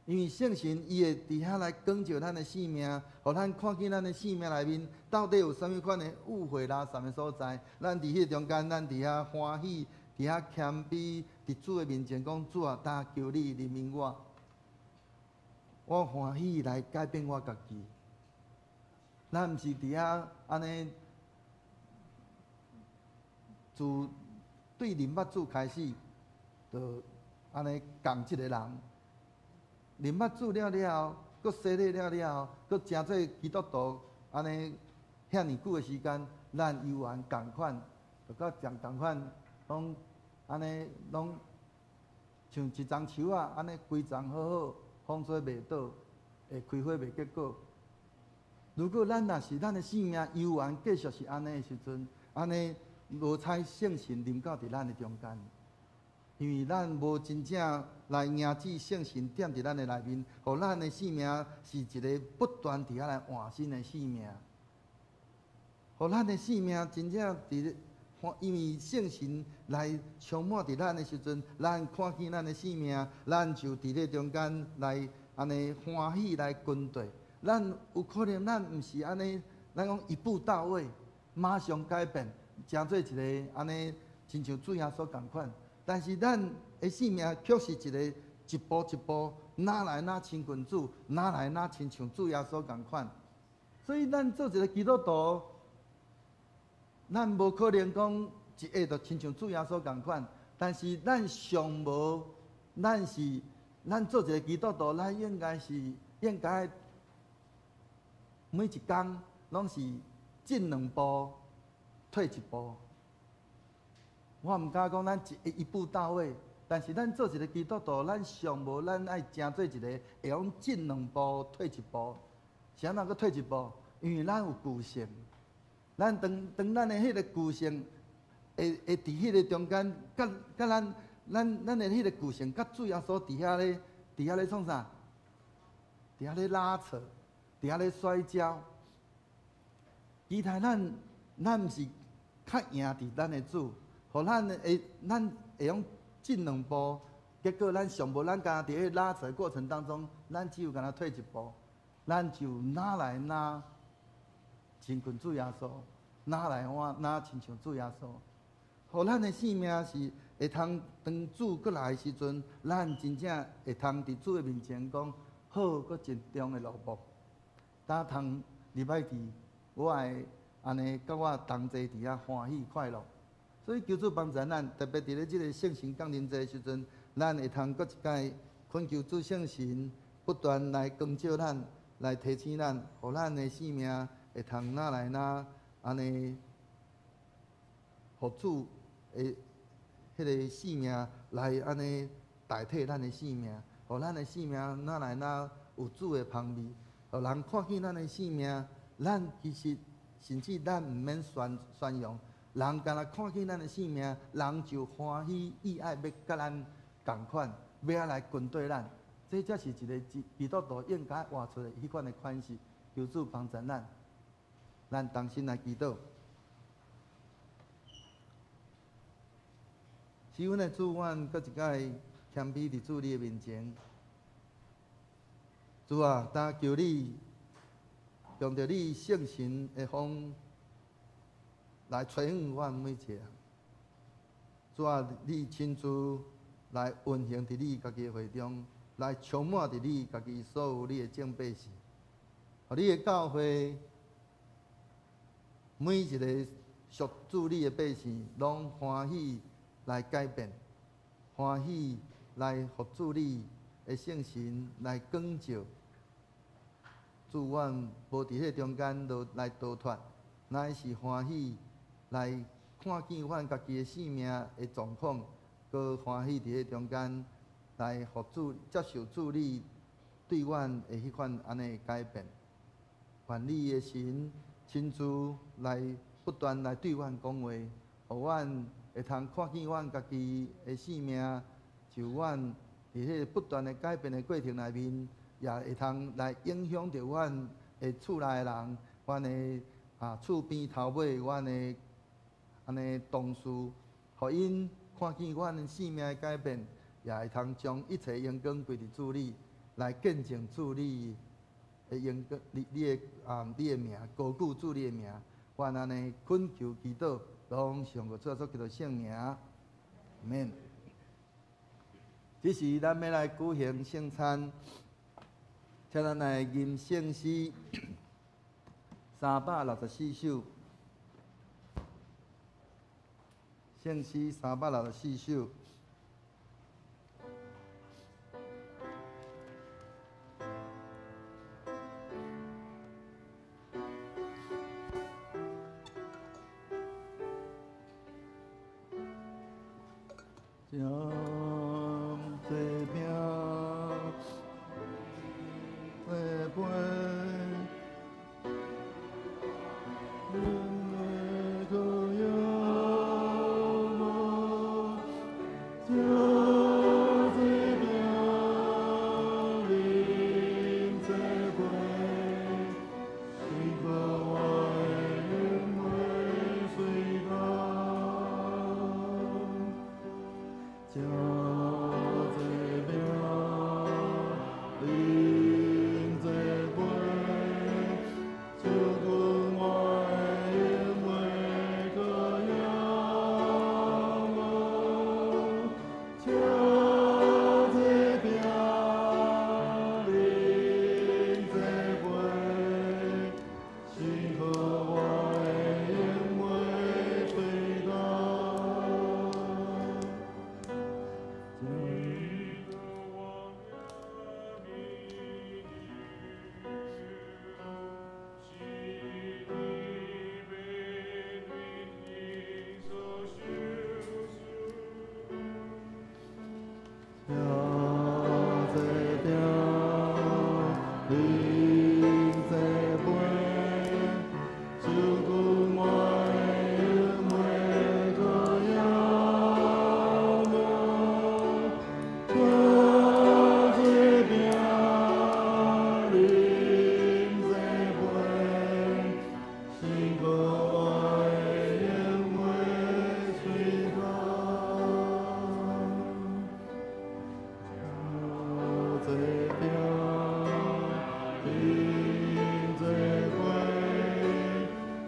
S3: 因為聖神伊會佇遐來光照咱的生命，予咱看見咱的生命內面到底有啥物款的污穢垃圾的所在。咱佇彼個中間，咱佇遐歡喜，佇遐謙卑，佇主的面前講：主啊，但求你憐憫我，我歡喜來改變我家己。咱毋是佇遐按呢。自對認捌主開始，就按呢仝一个人。認捌主了了後，閣洗禮了了後，閣成做基督徒，按呢遐爾久的時間，咱猶原仝款，就閣像仝款，攏按呢攏像一叢樹仔，按呢規叢好好，風吹袂倒，會開花袂結果。如果咱若是咱的生命犹原继续是按呢的时阵，按呢无采圣神临到伫咱的中间，因为咱无真正来迎接圣神踮伫咱的内面，予咱的生命是一个不断伫遐来换新的生命，予咱的生命真正伫，因为圣神来充满伫咱的时阵，咱看见咱的生命，咱就伫咧中间来按呢欢喜来跟缀。咱有可能咱毋是按呢，咱讲一步到位，马上改变，成做一个按呢，亲像主耶稣仝款。但是咱的生命却是一个一步一步，愈来愈亲近主，愈来愈亲像主耶稣仝款。所以咱做一个基督徒，咱无可能讲一下就亲像主耶稣仝款。但是咱上无，咱是咱做一个基督徒，咱应该是应该每一工拢是进两步，退一步。我毋敢讲咱一步到位，但是咱做一个基督徒，咱上无咱爱成做一个会用进两步，退一步。是按怎阁退一步？因为咱有旧性，咱当当咱的彼个旧性会伫彼个中间，佮佮咱咱咱的彼个旧性，佮主耶稣伫遐咧创啥？伫遐咧拉扯，伫遐咧摔跤。期待咱，咱毋是较赢伫咱的主，予咱会咱会用进两步，结果咱上无咱敢伫咧拉扯的过程当中，咱只有敢若退一步，咱就愈来愈亲近主耶稣，愈来愈亲像主耶稣。予咱的生命是会通当主阁来的时阵，咱真正会通伫主的面前讲好，阁尽忠的奴仆。当通入来伫我会按呢，佮我同齐伫遐欢喜快乐。所以求主帮助咱，特别伫咧这个圣神降临节的时阵，咱会通阁一摆恳求主圣神不断来光照咱，来提醒咱，予咱的生命会通愈来愈按呢，予主的彼个生命来按呢代替咱的生命，予咱的生命愈来愈有主的芳味，予人看见咱的生命，咱其实甚至咱毋免宣宣扬，人敢若看见咱的生命，人就欢喜意爱欲佮咱仝款，欲来跟缀咱。这才是一个基督徒应该活出的彼款的款式。求主帮助咱，咱同心来祈祷。是阮的主，阮阁一摆谦卑伫主你的面前。主啊，但求你用著你圣神的风来吹向阮每一个人。主啊，你亲自来运行伫你家己的会中，来充满伫你家己所有你的众百姓。予你的教会每一个属主你的百姓，拢欢喜来改变，欢喜来服主你的圣神来光照。主，阮无伫彼中间落来逃脱，乃是欢喜来看见阮家己的生命的状况，阁欢喜伫彼中间来服主，接受主你对阮的彼款按呢改变。愿你的神亲自来不断来对阮讲话，予阮会通看见阮家己的生命，就阮伫彼个不断的改变的过程内面，也会通来影响著阮的厝内的人，阮的厝边头尾，阮的按呢同事，予𪜶看见阮的生命的改变，也会通将一切荣光归伫主你，来见证主你的荣光，你的名，高举主你的名。阮按呢恳求祈祷，拢上过主耶稣基督圣名，阿们。这时咱欲来举行圣餐，请咱来吟圣诗364首，圣诗364首。将这饼这杯，啉這杯，手緊我的永袂閣枵餓。做這餅，啉這杯，宣告我的永袂喙乾。這餅，啉這杯，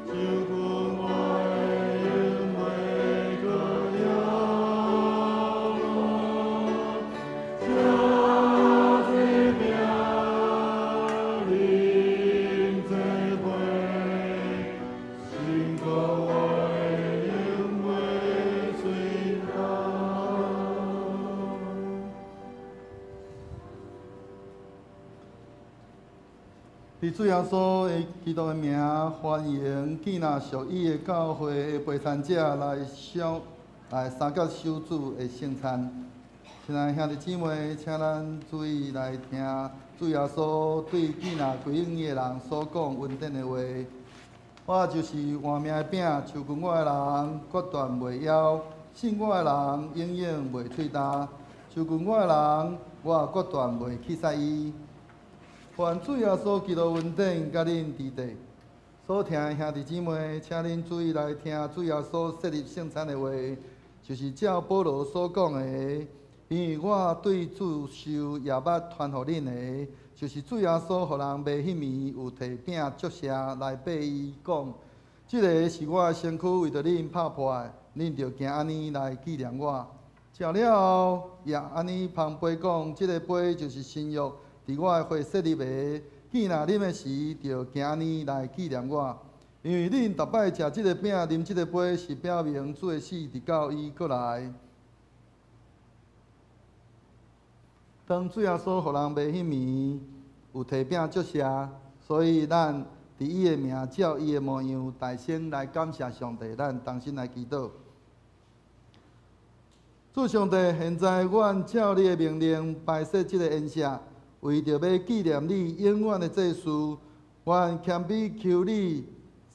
S3: 手緊我的永袂閣枵餓。吃這餅，啉這杯，宣告我的永袂喙乾。伫主耶穌的基督的名，歡迎建立屬伊的教會的陪餐者來相來三角守主的聖餐。親愛兄弟姊妹，請咱注意來聽主耶穌對建立歸應伊的人所講恩典的話。我就是活命的餅，受近我的人決斷袂枵，信我的人永遠袂喙焦。受近我的人，我決斷袂棄殺伊。願主耶穌基督恩典佮恁佇底。所聽的兄弟姊妹，請恁注意來聽主耶穌設立聖餐的話，就是照保羅所講的。因為我對主受也捌傳予恁的，就是主耶穌予人賣彼暝有提餅祝謝來擘伊講：這个是我的身軀，為著恁拍破的，恁著行按呢來紀念我。食了後，也按呢捧杯講：這个杯就是新約，佇我的血設立的。見若啉的時，著行按呢來紀念我。因為恁逐擺食這个餅、啉這個杯，是表明主的死，直到伊閣來。當主耶穌予人賣彼暝有提餅祝謝，所以咱佇伊的名照伊的模樣，大聲來感謝上帝。咱同心來祈禱。主上帝，現在阮照你的命令擺設這個宴席，為著欲紀念你永遠的祭事，阮謙卑求你，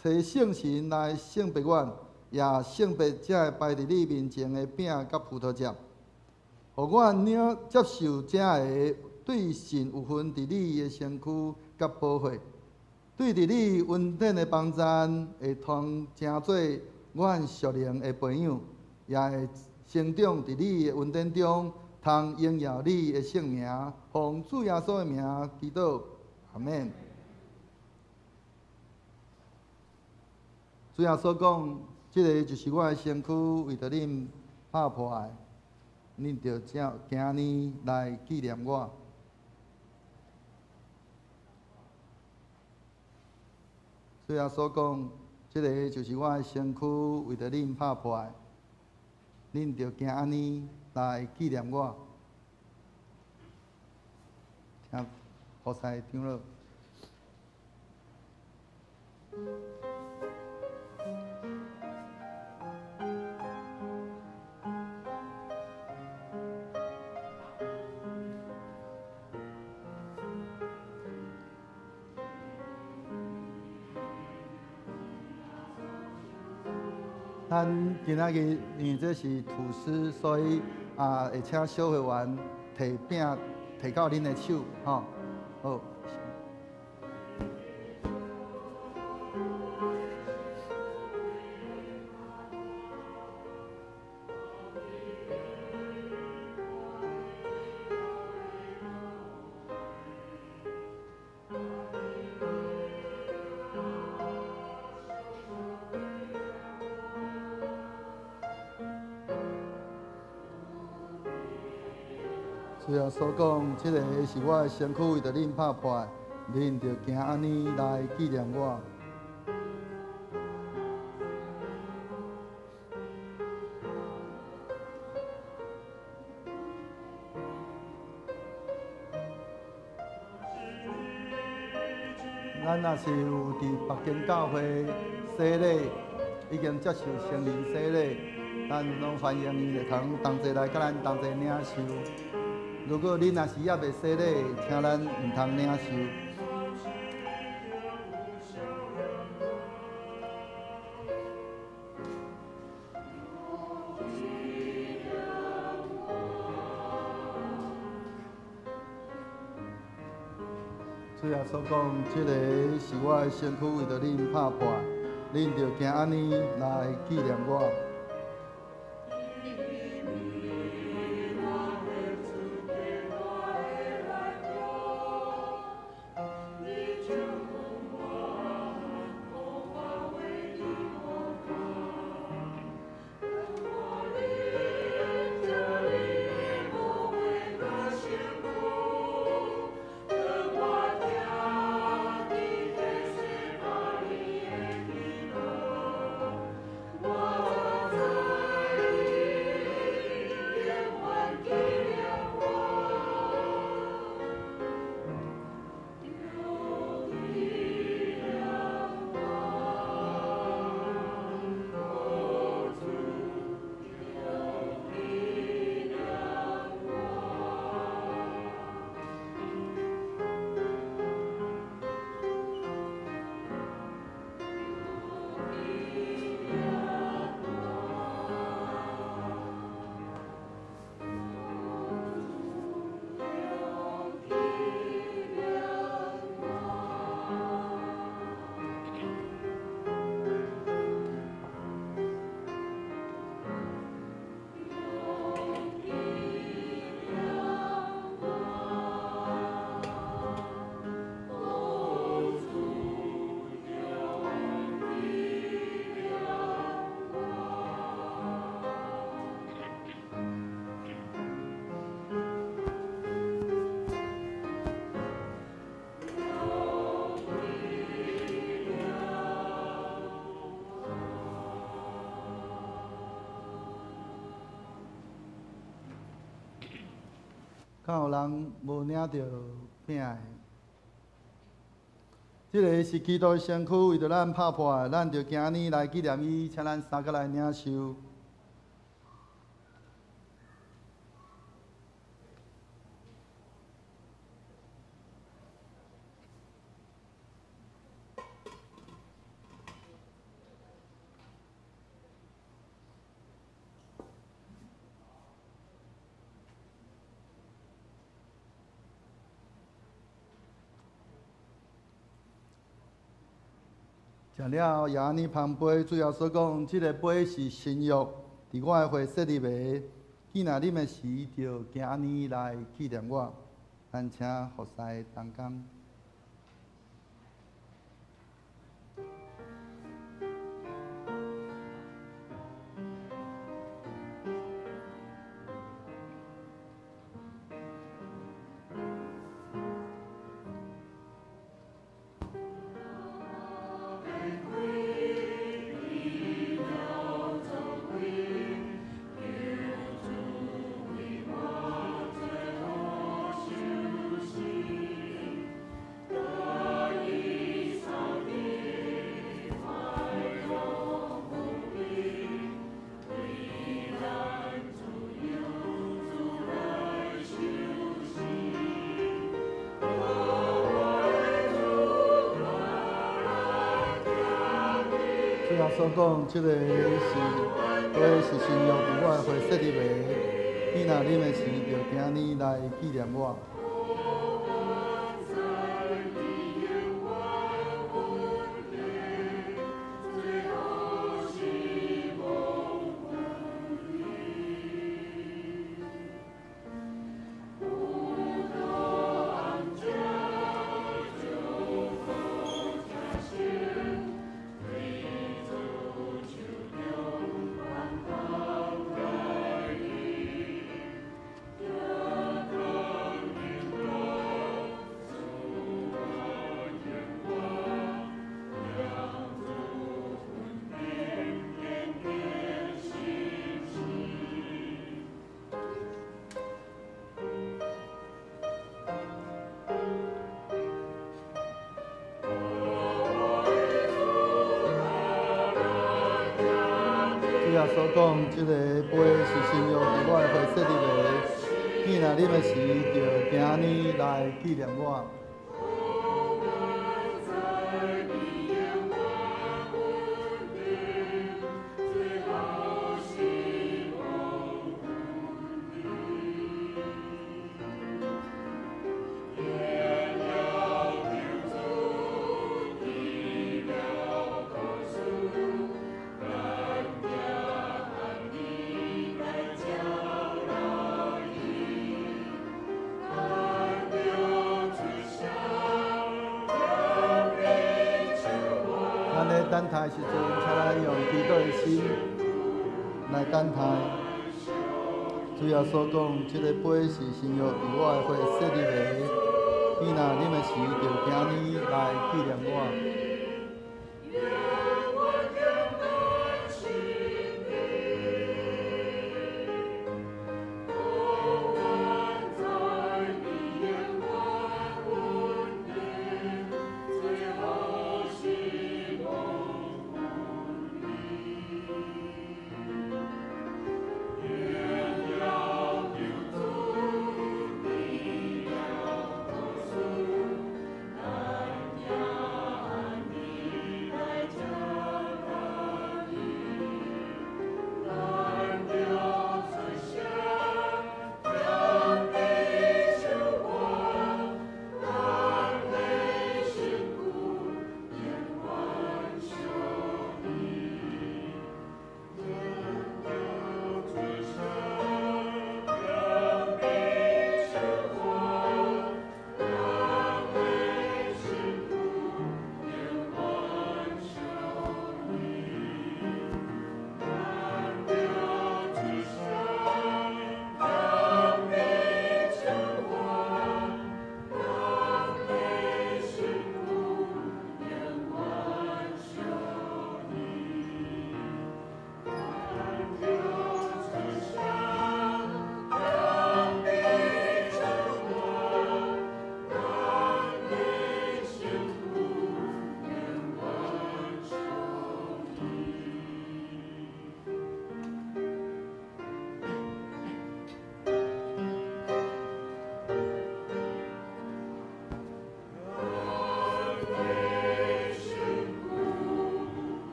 S3: 差聖神來聖別阮，也聖別這个擺佇你面前的餅佮葡萄汁，予阮領接受這个對神有份佇你的身軀佮寶血，對佇你恩典的幫贊，會通成做阮屬靈的培養，也會成長佇你的恩典中，通榮耀你的聖名，奉主耶穌的名祈禱，阿們。主耶穌講：這个就是我的身軀，為著恁拍破的，恁著照行呢來紀念我。主耶穌講：這个就是我的身軀，為著恁拍破的，恁著行按呢來紀念我。請服侍長老。咱今仔日因為這是吐司，所以啊會請小會員提餅提到恁的手，吼，好。主耶穌講：這个是我的身軀，為著恁拍破的，恁著行按呢來紀念我。咱若是有佇別間教會洗禮，已經接受聖靈洗禮，咱攏歡迎伊會通同齊來佮咱同齊領受。如果恁若是猶未洗禮，請咱毋通領受。耶穌講：這个是我的身軀，為著恁拍破，恁著行按呢來紀念我。敢有人無領著餅的？這个是基督的身軀，為著咱拍破的，咱著行按呢來紀念伊，請咱三個來領受。食了後，也按呢捧杯，主耶穌講：這个杯是新約，佇我的血設立的。既若啉的時，就行按呢來紀念我。咱請服侍同工。主耶穌講：這个是杯是新約，佇我的血設立的。你若啉的時，就行按呢來紀念我。主耶穌講：這个杯是新約，佇我的血設立的。你若啉的時，就行按呢來紀念我。咱咧等待時陣，請咱用祈禱的心來等待。主耶穌講：這個杯是新約佇我的血設立的，你若啉的時，就行呢來紀念我。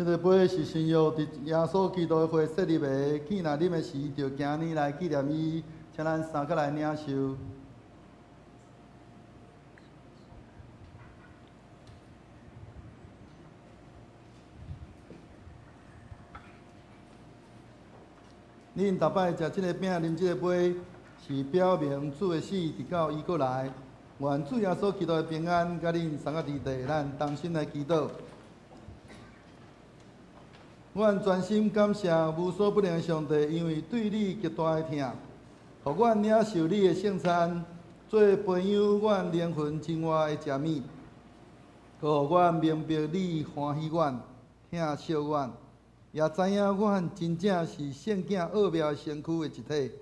S3: 這個杯是新約佇耶穌基督的血設立的，見若啉的時，就行呢來紀念伊，請咱三個來領受。恁逐擺食這個餅、啉這個杯，是表明主的死，直到伊閣來。願主耶穌基督的平安，佮恁三個弟弟，咱同心來祈禱。阮全心感謝無所不能的上帝，因為對你極大的疼，予阮領受你的聖餐，做培養阮靈魂真活的食物，閣予阮明白你歡喜阮、疼惜阮，也知影阮真正是聖囝奧妙身軀的一體，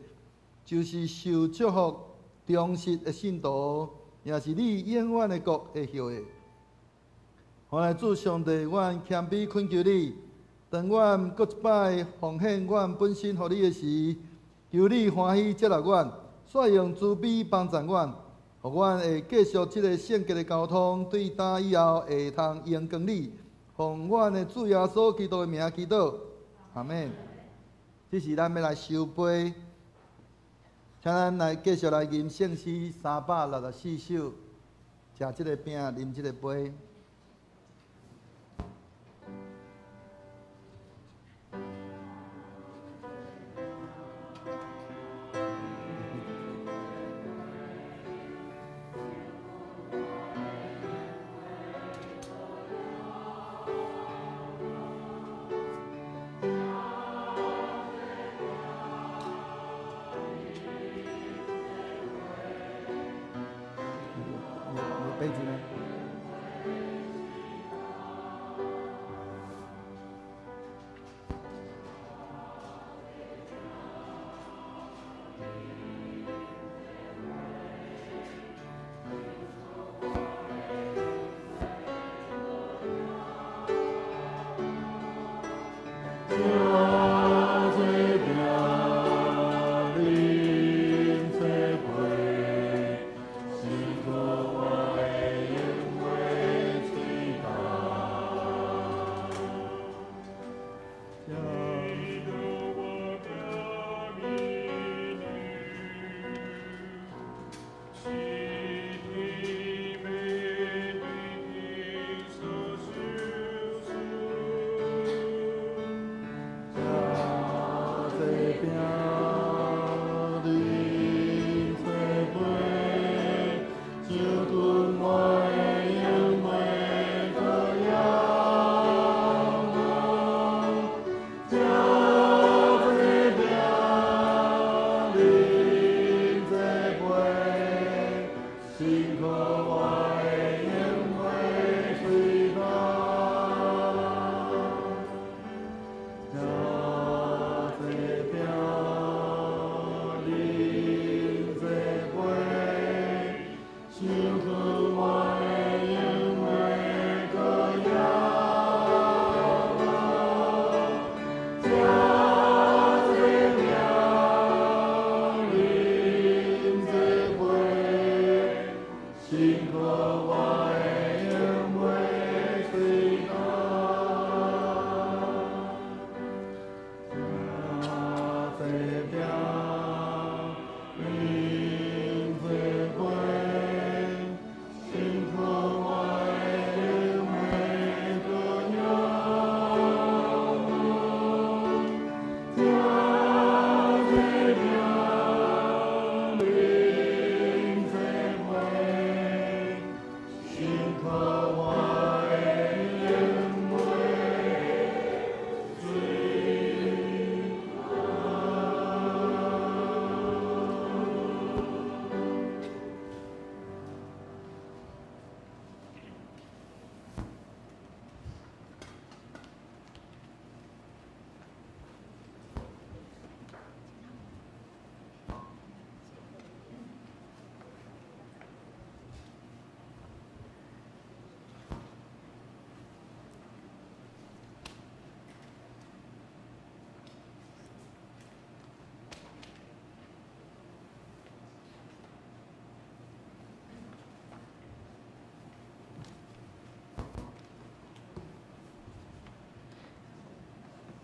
S3: 就是受祝福、忠實的信徒，也是你永遠的國的後裔。後來主上帝，阮謙卑懇求你。當阮閣一擺奉獻阮本身予你的時，求你歡喜接納阮，煞用慈悲幫助阮，予阮會繼續這個聖潔的交通，對今以後會通榮光你。奉阮的主耶穌基督的名祈禱，阿們。這時咱欲來收杯，請咱來繼續來吟聖詩364首，食這個餅，啉這個杯。杯子呢？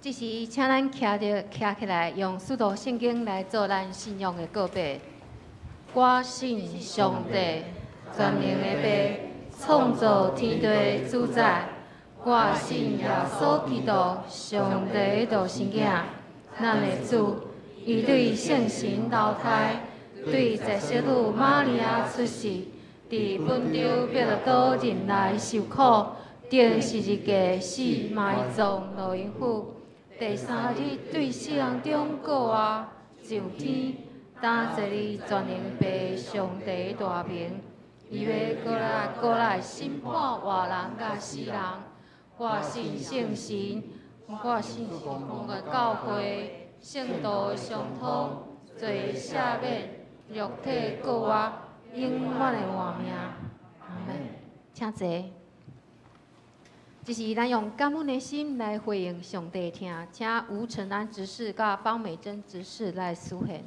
S1: 這時，請咱徛著徛起來，用使徒聖經來做咱信仰的告白。我信上帝，全能的父，創造天地的主宰。我信耶穌基督，上帝的獨生囝，咱的主。伊對聖神投胎，對十聖女瑪利亞出世，佇本丟彼拉多忍耐受苦，釘十字架死埋葬落陰府。第三日對死人中復活，上天，擔坐佇全能父上帝大明。伊欲閣來審判活人佮死人。我信聖神，我信公共的教會，聖徒的相通，罪赦免，肉體復活，永遠的活命。阿門。請坐。這是咱用感恩的心來回應上帝聽，請吳承安執事佮方美珍執事來司獻。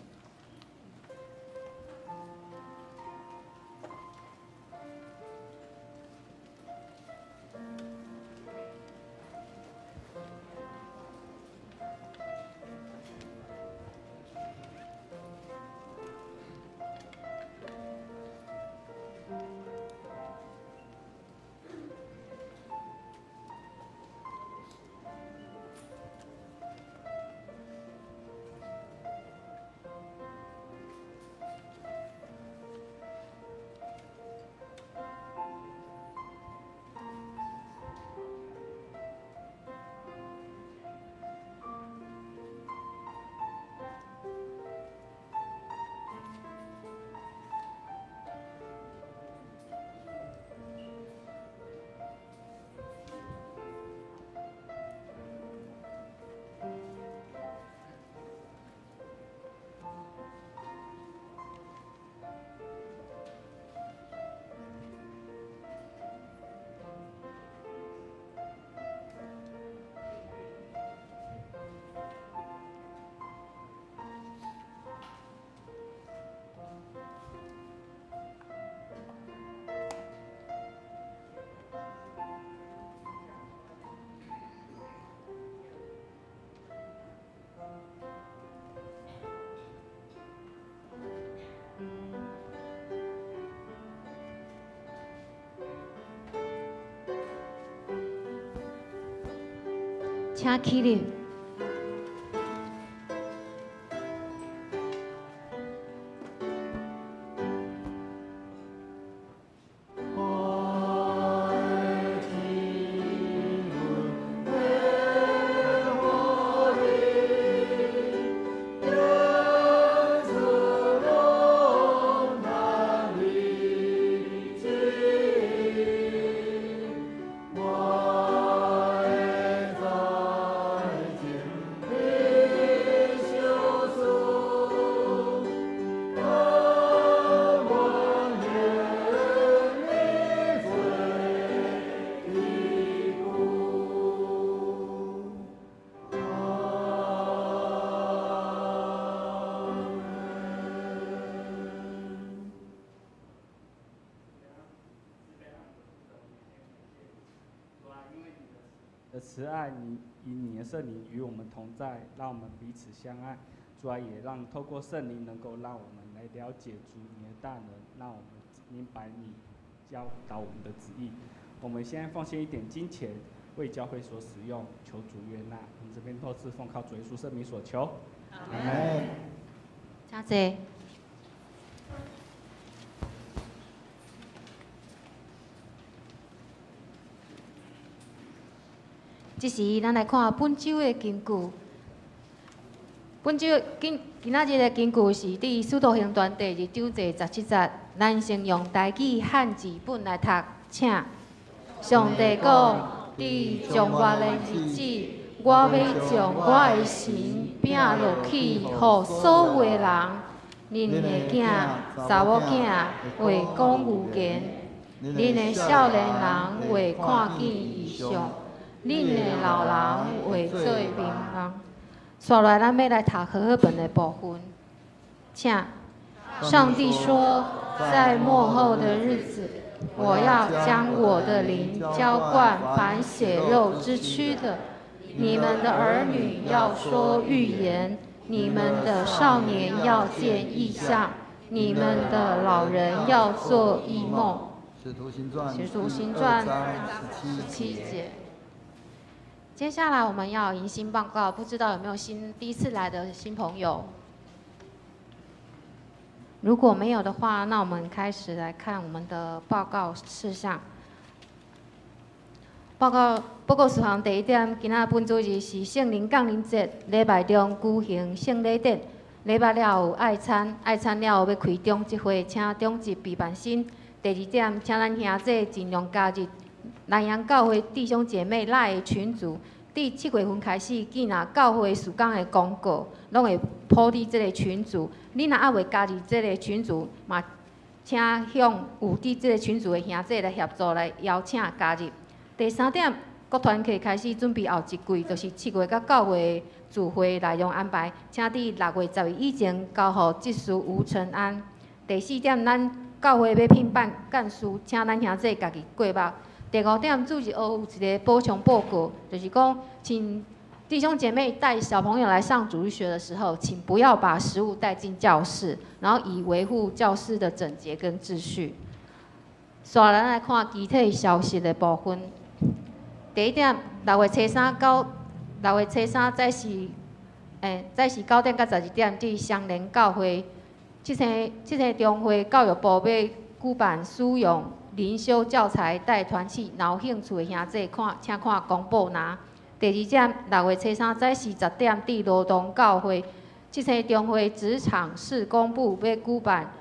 S1: 請起立。
S4: 的慈愛，你以你的聖靈與我們同在，讓我們彼此相愛。主啊，也讓透過聖靈能夠讓我們來了解主你的大能，讓我們明白你教導我們的旨意。我們現在奉獻一點金錢，為教會所使用，求主悅納。我們這邊都是奉靠主耶穌聖名所求。
S1: 阿門。請坐。這時，咱來看本週的金句。本週今今仔日的金句是佇《使徒行傳》第二章第17節。咱先用台語漢字本來讀，請。上帝講：佇終末的日子，我欲將我的神餅落去，予所有的人。恁的囝、查某囝會講預言，恁的少年人會看見異象。恁的老人會做明夢。紲落來，咱欲來讀和合本的部分，請。上帝說，在末後的日子，我要將我的靈澆灌凡血肉之軀的。你們的兒女要說預言，你們的少年要見異象，你們的老人要做異夢。
S3: 使徒行傳，
S1: 使徒行傳
S3: 17
S1: 17節。接下來我們要迎新報告，不知道有沒有新第一次來的新朋友？如果沒有的話，那我們開始來看我們的報告事項。報告事項第一點，今仔本主日是聖靈降臨節，禮拜中舉行聖禮典，禮拜了後有愛餐，愛餐了後欲開長執會，請長執備辦新。第二點，請咱兄弟盡量加入南洋教會弟兄姐妹 LINE 的群組。佇7月份開始，見若教會事工的公告，攏會鋪佇這个群組。你若猶未加入這个群組，嘛請向有佇這个群組的兄弟來協助來邀請加入。第三點，國團體開始準備後一季，就是7月到9月聚會內容安排，請佇6月10日以前交予執事吳承安。第四點，咱教會欲聘辦幹事，請咱兄弟家己過目。第五點，主日學有一個補充報告，就是講，請弟兄姐妹帶小朋友來上主日學的時候，請不要把食物帶進教室，然後以維護教室的整潔跟秩序。煞咱來看其他消息的部分。第一點，6月初三早時，早時9點到12點，佇雙連教會七星中會教育部欲舉辦使用靈修教材帶團契，若有興趣的兄弟看，請看公布欄。第二點，6月初三早時10點，佇羅東教會七星中會職場事工部欲舉辦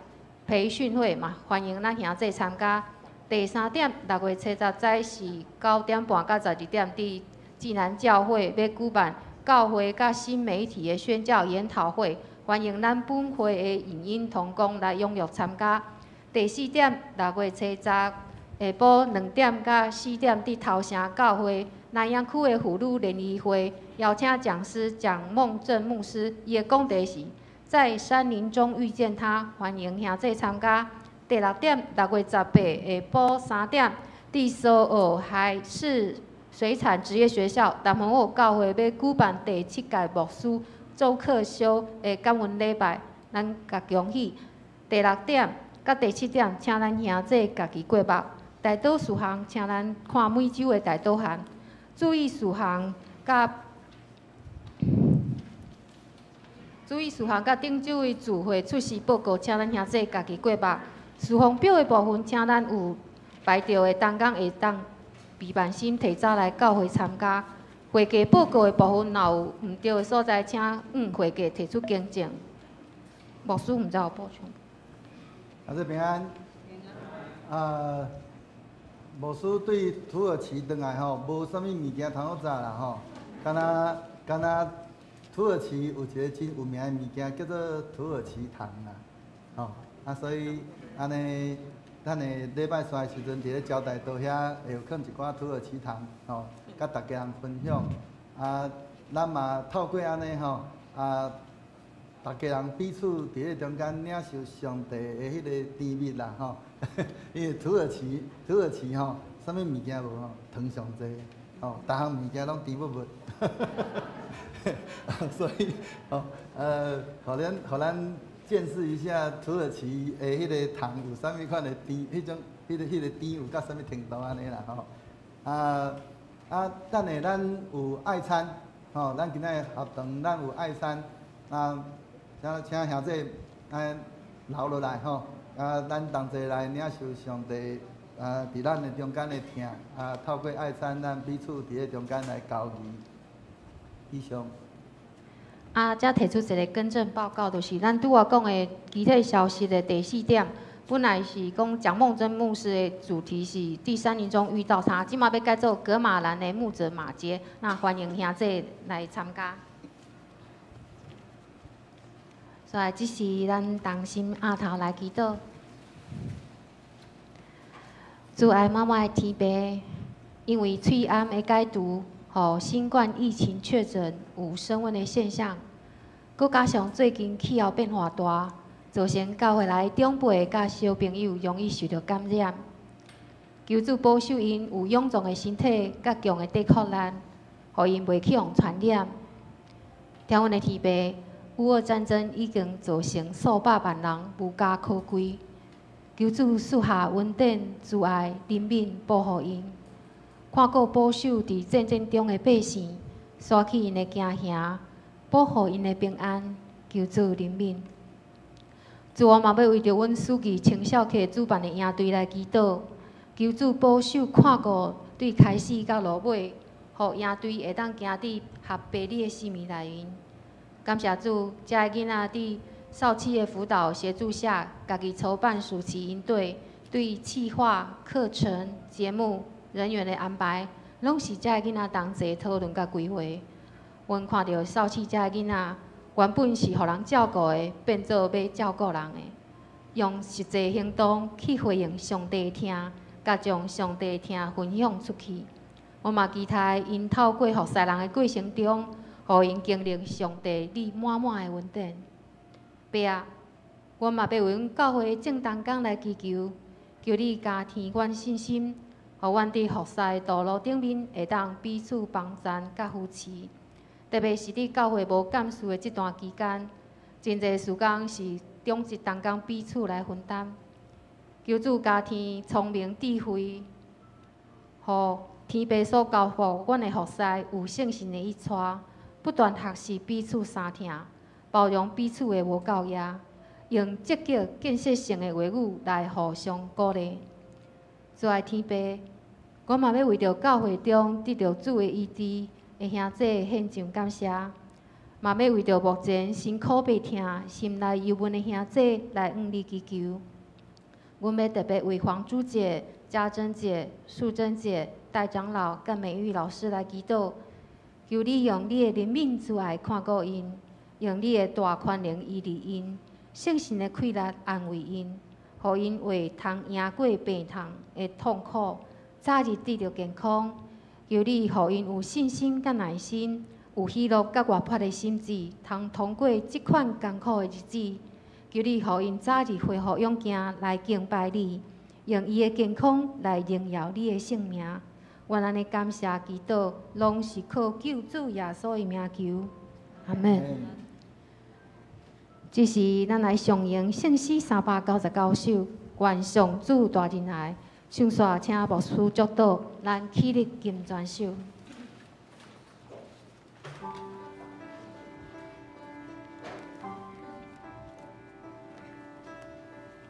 S1: 培訓會嘛，歡迎咱兄弟參加。第三點，6月初十早時9點半到12點，佇濟南教會欲舉辦教會佮新媒體的宣教研討會，歡迎咱本會的影音同工來踴躍參加。第四點，6月初十下晡2點到4點，佇頭城教會南陽區的婦女聯誼會，邀請講師蔣夢正牧師，伊的講題是在山林中遇見他，歡迎兄弟參加。第六點，6月18下晡3點，佇蘇澳海事水產職業學校南門澳教會欲舉辦第七屆牧師周克修的感恩禮拜，咱共恭喜。第六點佮第七點，請咱兄弟家己過目。代禱事項，請咱看每週的代禱函，注意事項佮注意事項佮頂週的聚會出席報告，請咱兄弟家己過目。事奉表的部分，請咱有排著的同工會當備辦心提早來教會參加。會計報告的部分，若有毋對的所在，請會計提出更正。牧師毋知有補充。
S3: 阿姊平安。啊，牧師對土耳其轉來吼，無啥物物件通好食啦吼，敢若土耳其有一个真有名的物件叫做土耳其糖啦，吼啊，所以按呢，咱的禮拜三的時陣，佇咧招待桌遐會有囥一寡土耳其糖，吼，佮逐家人分享。啊，咱嘛透過按呢吼，啊，逐家人彼此佇咧中間領受上帝的彼个甜蜜啦，吼。因為土耳其吼，啥物物件無吼，糖上濟，吼，逐項物件攏甜蜜蜜。所以，吼，予咱見識一下土耳其的彼个糖有啥物款的甜，彼種、彼个、彼个甜有到啥物程度按呢啦，吼。啊，等下咱有愛餐，吼，咱今仔日合堂咱有愛餐，啊，請兄弟留落來吼，啊，咱同齊來領受上帝啊，佇咱的中間的疼，啊，透過愛餐，咱彼此佇咧中間來交誼。以上。
S1: 啊，遮提出一个更正報告，就是咱拄仔講的其他消息的第四點，本來是講蔣夢珍牧師的主題是第三年中遇到他，這馬欲改做噶瑪蘭的牧者馬傑，那歡迎兄弟來參加。所以，這是咱同心阿頭來祈禱。主愛滿滿的天父，因為喙罨的解除，予新冠疫情確診有升溫的現象，閣加上最近氣候變化大，造成教會內長輩佮小朋友容易受著感染。求主保守𪜶有勇壯的身體佮強的抵抗力，予𪜶袂去予傳染。聽阮的天父，烏俄戰爭已經造成數百萬人無家可歸。求主賜下恩典、慈愛、憐憫，保護𪜶，看顧保守佇戰爭中的百姓，徙去𪜶的驚嚇，保護𪜶的平安。求主憐憫。主，我嘛欲為著阮暑期青少課主辦的營隊來祈禱，求主保守看顧，對開始到落尾，予營隊會當行佇合父你的心意內面。感謝主，遮的囡仔佇少七的輔導協助下，家己籌辦暑期營隊，對企劃、課程、節目、人員的安排，攏是遮的囡仔同齊討論佮規劃。阮看著少七遮的囡仔，原本是予人照顧的，變做欲照顧人的，用實際行動去回應上帝疼，佮將上帝疼分享出去。我嘛期待𪜶透過服侍人的過程中，予𪜶經歷上帝你滿滿的恩典。爸啊，我嘛欲為阮教會眾同工來祈求，求你加添阮信心，予阮佇服侍的道路頂面會當彼此幫贊佮扶持。特別是佇教會無幹事的這段期間，真濟事工是長執同工彼此來分擔。求主加添聰明智慧，予天父所交付阮的服侍有聖神的引帶，不斷學習彼此相疼，包容彼此的無夠額，用積極建設性的話語來互相鼓勵。主愛天父，我嘛欲為著教會中得著主的醫治的兄弟獻上感謝，嘛欲為著目前身苦病痛、心內憂悶的兄弟來向你祈求。阮欲特別為黃珠姐、家珍姐、素貞姐、戴長老佮美玉老師來祈禱，求你用你的憐憫慈愛看顧𪜶，用你的大權能醫治𪜶，聖神的氣力安慰𪜶，予𪜶會通贏過病痛的痛苦，早日得著健康。求你予𪜶有信心佮耐心，有喜樂佮活潑的心志，通通過這款艱苦的日子。求你予𪜶早日恢復勇健來敬拜你，用伊的健康來榮耀你的聖名。阮按呢感謝祈禱，攏是靠救主耶穌的名求。阿門。這時，咱來上詠聖詩399首，願上主大仁愛。唱煞請牧師祝禱，咱起立金磚手。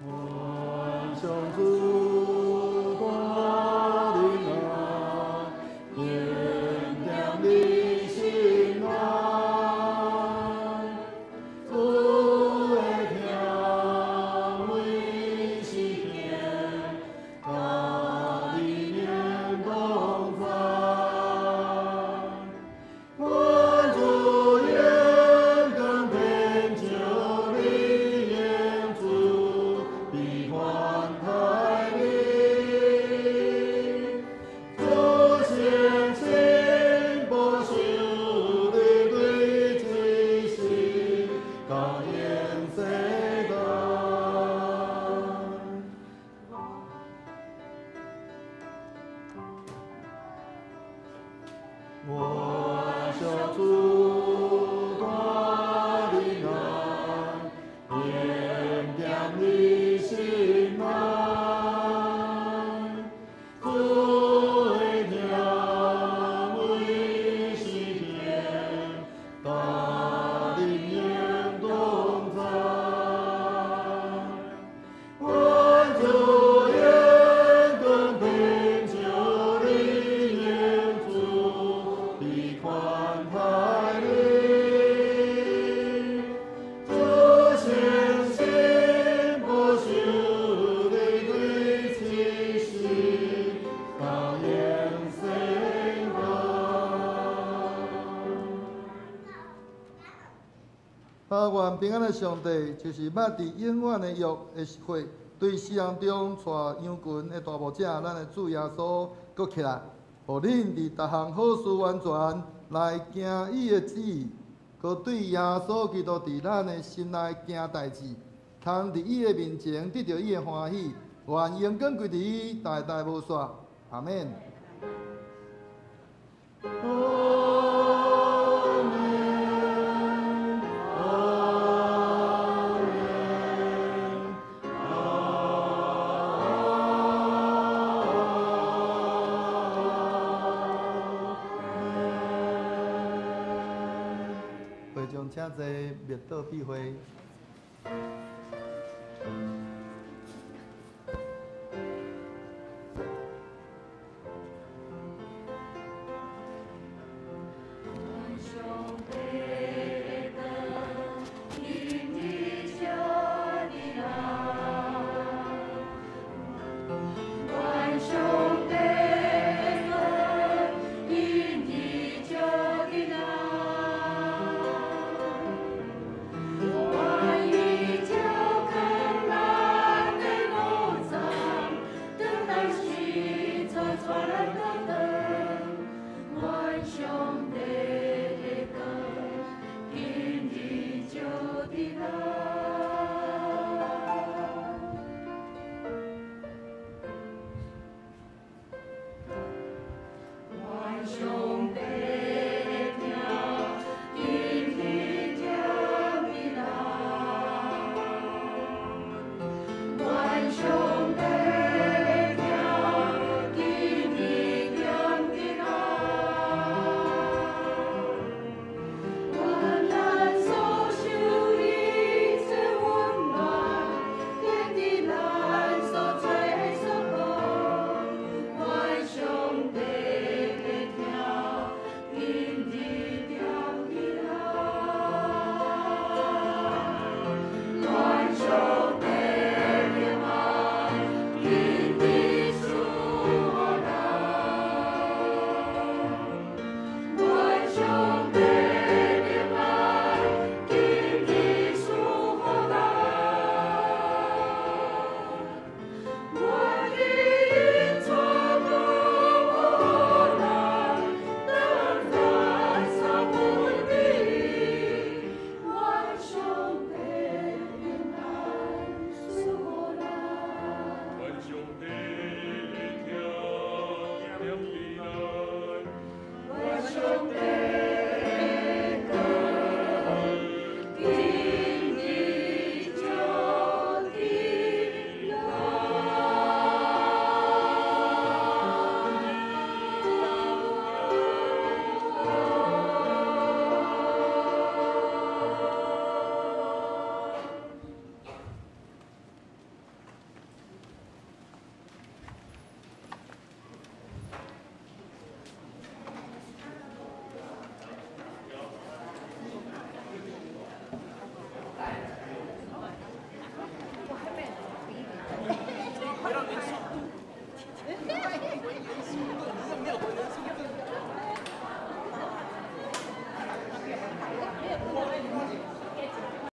S3: 願上主大仁愛，恩典你心內，主的疼為是天，佮你永同在。願主眼光遍照你眼珠，必寬待你。主顯情保守你對這世到永世代。願上主大仁愛，恩典你心內，主的疼為是天，佮你永同在。願主眼光遍照你眼珠，必寬待你。主顯情保守你對這世到永世代。啊，願平安的上帝，就是捌佇永遠的約的血，對死人中帶羊群的大牧者，咱的主耶穌，閣起來，予恁佇逐項好事完全來行伊的旨意，閣對耶穌基督佇咱的心內行代誌，通佇伊的面前得著伊的歡喜，願榮光歸佇伊，代代無煞。阿們。阿兄請坐，默禱必會。